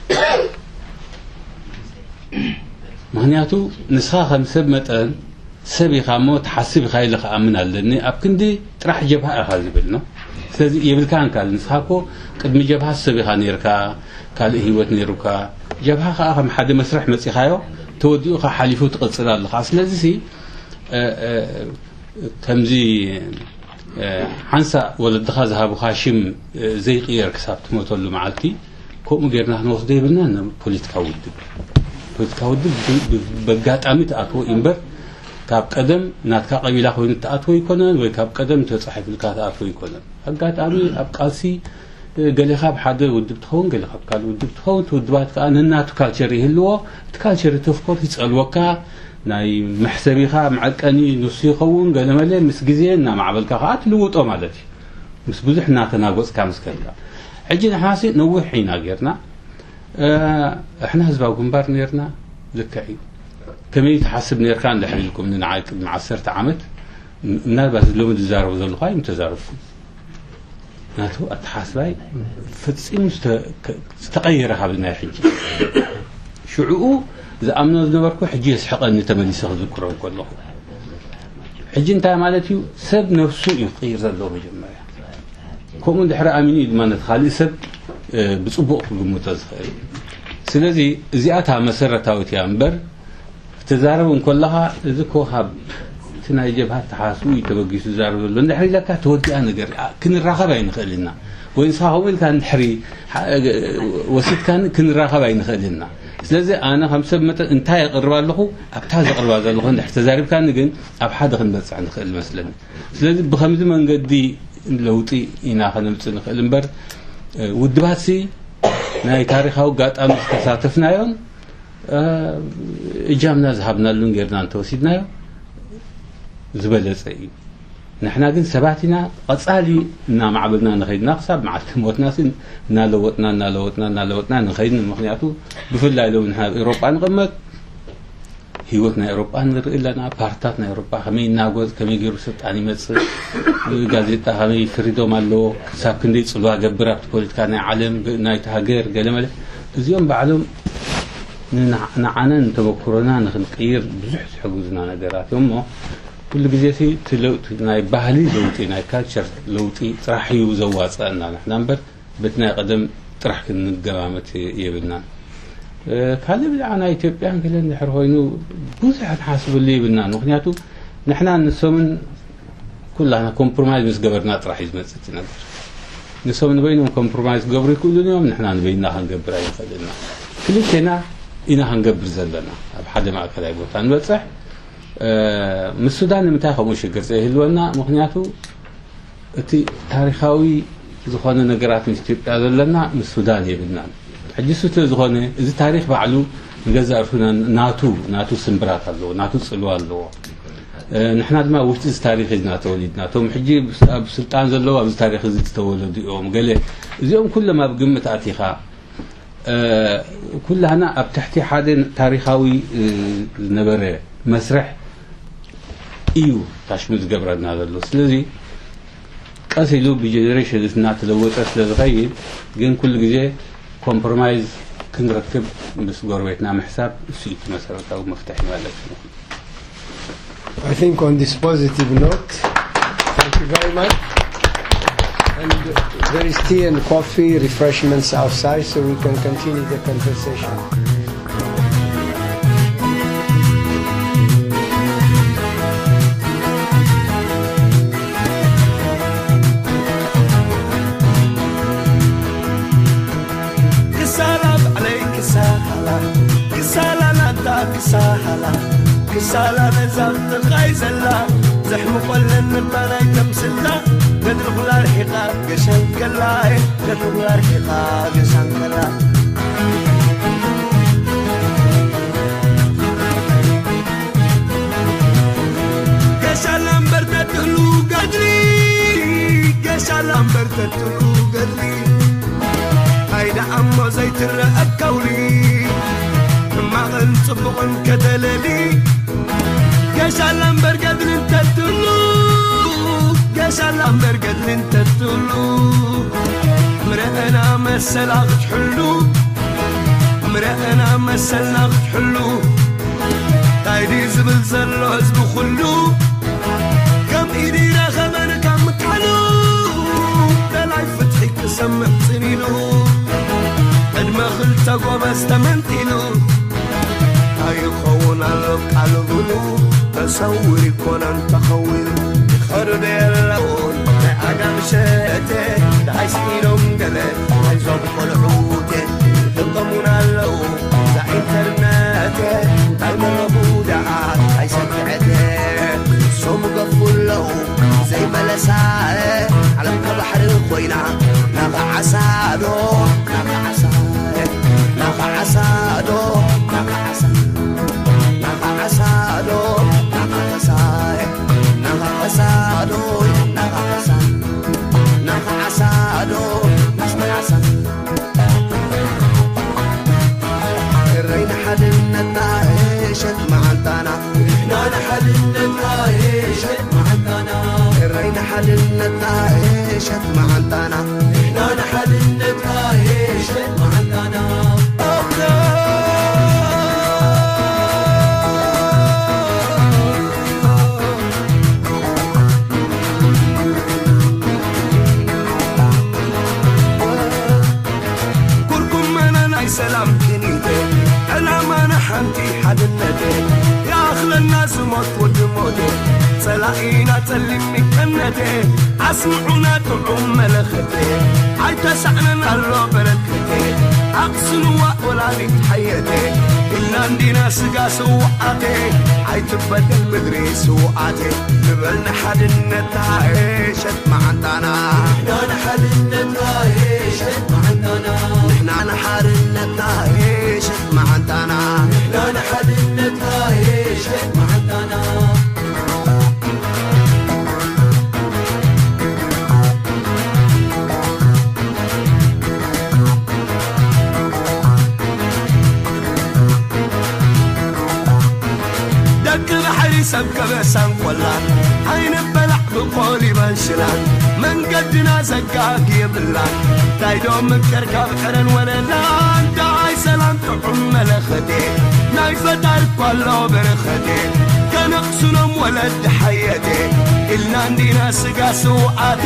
ምክንያቱ ንስኻ ከም ሰብ መጠን ሰብ ኢኻ እሞ ትሓስብ ኢኻ ኢለ ክኣምን ኣለኒ። ኣብ ክንዲ ጥራሕ ጀብሃ ኢኻ ዝብል ነው። ስለዚ የብልካን ካል ንስኻ እኮ ቅድሚ ጀብሃ ሰብ ኢኻ ነርካ፣ ካልእ ህይወት ነሩካ። ጀብሃ ከዓ ከም ሓደ መስርሕ መጺኻዮ ተወዲኡ ከዓ ሓሊፉ ትቕጽል ኣለኻ። ስለዚ ሲ ከምዚ ሓንሳእ ወለድኻ ዝሃቡኻ ሽም ዘይቅየር ክሳብ ትሞተሉ መዓልቲ ከምኡ ጌርና ክንወስዶ የብልናን። ፖለቲካዊ ውድብ ፖለቲካዊ ውድብ በጋጣሚ ትኣትዎ እምበር ካብ ቀደም ናትካ ቀቢላ ኮይኑ ትኣትዎ ይኮነን ወይ ካብ ቀደም ተጻሒፉልካ ትኣትዎ ይኮነን። ኣጋጣሚ ኣብ ቃልሲ ገሌኻ ብሓደ ውድብ ትኸውን ገሌኻ ብካልእ ውድብ ትኸውን እቲ ውድባት ከዓ ነናቱ ካልቸር ይህልዎ። እቲ ካልቸር እቲ ኦፍኮርስ ይጸልወካ ናይ መሕሰቢኻ መዐቀኒ ንሱ ይኸውን። ገለመለ ምስ ግዜ እናማዕበልካ ከዓ ትልውጦ ማለት እዩ። ምስ ብዙሕ እናተናጎፅካ ምስ ከድካ ሕጂ ንሕናሲ ነዊሕ ኢና ጌርና። ኣሕና ህዝባዊ ግንባር ኔርና። ልክዕ እዩ። ከመይ ትሓስብ ኔርካ እንድሕር ኢልኩም ንዓይ ቅድሚ ዓሰርተ ዓመት ምናልባት ሎሚ ዝዛረቡ ዘለኹ ኣይም ተዛረብኩም። ናቱ ኣተሓስባይ ፈጺሙ ዝተቐየረ ካብ ናይ ሕጂ ሽዕኡ ዝኣምኖ ዝነበርኩ ሕጂ የስሕቐኒ ተመሊሰ ክዝክሮ ከለኹ። ሕጂ እንታይ ማለት እዩ? ሰብ ነፍሱ እዩ ክቕይር ዘለዎ መጀመርያ። ከምኡ እንድሕር ኣሚኑ እዩ ድማ ነቲ ካልእ ሰብ ብፅቡቕ ክግምቶ ዝኽእል። ስለዚ እዚኣታ መሰረታዊት እያ እምበር ክትዛረብ እንከለኻ እዚ እኮ ካብ እቲ ናይ ጀብሃ ተሓስቡ እዩ ተበጊሱ ዝዛረብ ዘሎ እንድሕር ኢለካ ተወዲኣ ነገር ክንራኸብ ኣይንኽእል ኢና። ወይ ንስኻ ከምኡ ኢልካ እንድሕሪ ወሲድካኒ ክንራኸብ ኣይንኽእል ኢና። ስለዚ ኣነ ከም ሰብ መጠን እንታይ የቕርብ ኣለኹ ኣብታ ዘቕርባ ዘለኹ እንድሕር ተዛሪብካኒ ግን ኣብ ሓደ ክንበፅሕ ንኽእል መስለኒ። ስለዚ ብኸምዚ መንገዲ ለውጢ ኢና ከነምፅእ ንኽእል እምበር ውድባትሲ ናይ ታሪኻዊ ኣጋጣሚ ዝተሳተፍናዮን እጃምና ዝሃብናሉን ጌርና እንተወሲድናዮ ዝበለፀ እዩ። ንሕና ግን ሰባት ኢና። ቀፃሊ እናማዕበልና ንኸይድና ክሳብ መዓልቲ ሞትና ሲ እናለወጥና እናለወጥና እናለወጥና ንኸይድ። ምክንያቱ ብፍላይ ሎም ንሕና ኣብ ኤሮጳ ንቕመጥ ህይወት ናይ ኤሮጳ ንርኢ ኣለና። ፓርትታት ናይ ኤሮጳ ከመይ ይናጎፅ፣ ከመይ ገይሩ ስልጣን ይመፅእ፣ ጋዜጣ ከመይ ፍሪዶም ኣለዎ፣ ክሳብ ክንደይ ፅልዋ ገብር ኣብቲ ፖለቲካ ናይ ዓለም ናይቲ ሃገር ገለመለ እዚኦም ባዕሎም ንዓናን ተመክሮና ንክንቅይር ብዙሕ ዝሕግዙና ነገራት እዮም እሞ ኩሉ ግዜ ሲ እቲ ለውጢ ናይ ባህሊ ለውጢ ናይ ካልቸር ለውጢ ጥራሕ እዩ ዘዋፅኣና ንሕና እምበር በቲ ናይ ቀደም ጥራሕ ክንገማመት የብልናን። ካልእ ብዛዕባ ናይ ኢትዮጵያን ገለ እንድሕር ኮይኑ ብዙሕ ንሓስበሉ የብልናን። ምክንያቱ ንሕና ንሶምን ኩላና ኮምፕሮማይዝ ምስ ገበርና ጥራሕ እዩ ዝመፅእ እቲ ነገር። ንሶም ንበይኖም ኮምፕሮማይዝ ክገብሩ ይክእሉን እዮም፣ ንሕና ንበይንና ክንገብር ኣይንኽእልን ኢና። ክልቴና ኢና ክንገብር ዘለና ኣብ ሓደ ማእከላይ ቦታ ንበፅሕ። ምስ ሱዳን ንምንታይ ከምኡ ሽግር ዘይህልወና? ምክንያቱ እቲ ታሪኻዊ ዝኾነ ነገራት ምስ ኢትዮጵያ ዘለና ምስ ሱዳን የብልናን። ሕጂ እሱ ስለ ዝኾነ እዚ ታሪኽ ባዕሉ ንገዛእ ርሱና ናቱ ናቱ ስምብራት ኣለዎ፣ ናቱ ጽልዋ ኣለዎ። እ፣ ንሕና ድማ ውሽጢ እዚ ታሪኽ ኢና ተወሊድና። እቶም ሕጂ ኣብ ስልጣን ዘለዉ ኣብዚ ታሪኽ እዚ ዝተወለዱ እዮም። ገለ እዚኦም ኩሎም ኣብ ግምት ኣቲኻ፣ እ፣ ኩላህና ኣብ ትሕቲ ሓደ ታሪኻዊ፣ እ፣ ዝነበረ መስርሕ እዩ ታሽሙ ዝገብረና ዘሎ። ስለዚ ቀስ ኢሉ ብጀነሬሽን እናተለወጠ ስለ ዝኸይድ፣ ግን ኩሉ ግዜ ኮምፕሮማይዝ ክንረክብ ምስ ጎረቤትና ምሕሳብ እሱ እዩ እቲ መሰረታዊ መፍትሒ ማለት እዩ። I think on this positive note, thank you very much. And there is tea and coffee, refreshments outside, so we can continue the conversation. ክሳላ ባዕለይ ክሳላ ክሳላ ናታ ክሳላ ክሳላ ነዛ ብጥቓይ ዘላ ዘሕምቆለን እባ ናይ ተምስላ ገድሪ ኩላ ርሒቓ ገሻን ከላ ገድሪ ኩላ ርሒቓ ገሻን ከላ ገሻላ እምበር ተትህሉ ገድሪ ገሻላ እምበር ተትህሉ ገድሪ ኣይዳ እሞ ዘይትረአ ከውሊ ሕማቕን ጽቡቕን ከተለሊ ገሻላ እምበር ገድሪ እንተትህሉ ገሻላ እምበር ገድሪ እንተትህሉ ምረአና መሰላ ክትሕሉ ምረአና መሰልና ክትሕሉ ታይ ድዩ ዝብል ዘሎ ህዝቢ ኩሉ ከም ኢዱ ይረኸበን ካብ ምካኑ ደላይ ፍትሒ ክሰምዕ ጽን ኢሉ ዕድመ ክልተ ጎበዝ ተመንጢሉ ኣይኸውን ኣሎ ቃሉ ብሉ ተሰውር ይኮነን ተኸዊሉ ይኸርዶ የለውን ናይ ኣጋምሸቴ ደሃይ ስኢሎም ገለ ኣይዞም ቆልዑቴ ይጥቀሙን ኣለዉ እዛ ኢንተርነቴ እንታይ መረኹ ደኣ ኣይሰክዐቴ ሶም ገፉ ኣለዉ ዘይመለሳ ዓለም ከባሕሪ ኮይና ናኻ ዓሳዶ ናኻ ዓሳ ናኻ ዓሳዶ ናኻ ዓሳ ናኻ ዓሳዶ ናኻ ዓሳ ናኻ ዓሳዶ ናኻ ዓሳ ናኻ ዓሳዶ ናኻ ዓሳ እረይ ንሓድነትና እሸት መዓንጣና ንሕና ንሓድነትና እሸት መዓንጣና እረይ ንሓድነትና እሸት መዓንጣና ንሕና ንሓድነትና እሸት መዓንጣና ኩርኩም መነ ናይ ሰላም ክኒተ ዕላማና ሓንቲ ሓድነተ ይኣኽለና ዝሞት ወዲ ሞተ ጸላኢና ጸሊም ሚቀነተ ኣስምዑና ጥዑም መለኸተ ኣይተሳዕነን ኣሎ በረከተ ኣቕስንዋ ወላዲት ሓየተ ኢልና እንዲና ስጋ ስውዓተ ኣይትበደል ምድሪ ስውዓተ ንበል ንሓድነትና ሸት መዓንጣና ንሕና ንሓድነትና ሸት መዓንጣና ንሕና ንሓድነትና ሸት መዓንጣና ንሕና ንሓድነትና ሸት መዓንጣና ደቂ ባሕሪ ሰብ ከበሳን ቆላን ኣይንበላዕ ብቆሊባን ሽላን መንገድና ዘጋግ የብላን ዳይዶ ምቅር ካብ ዕረን ወለላን ዳይ ሰላም ጥዑም መለኸቴ ናይ ፈጣር ኳሎ በረኸቴ ከነቕስኖም ወለድ ሓየቴ ኢልና እንዲና ስጋ ስውኣቴ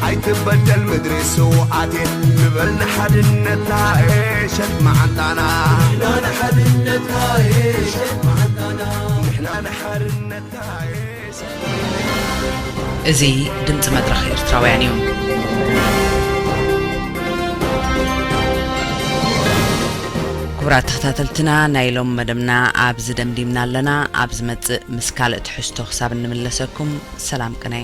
ኣይትበደል ምድሪ ስውኣቴ ንበል ንሓድነትና ሸት መዓንጣና ንሕና ንሓድነትና ሸት መዓንጣና ንሕና ንሓድነትና ሸት እዚ ድምፂ መድረኽ ኤርትራውያን እዩ። ክቡራት ተኸታተልትና ናይ ሎም መደብና ኣብዚ ደምዲምና ኣለና። ኣብ ዝመፅእ ምስ ካልእ ትሕዝቶ ክሳብ እንምለሰኩም ሰላም ቅነ።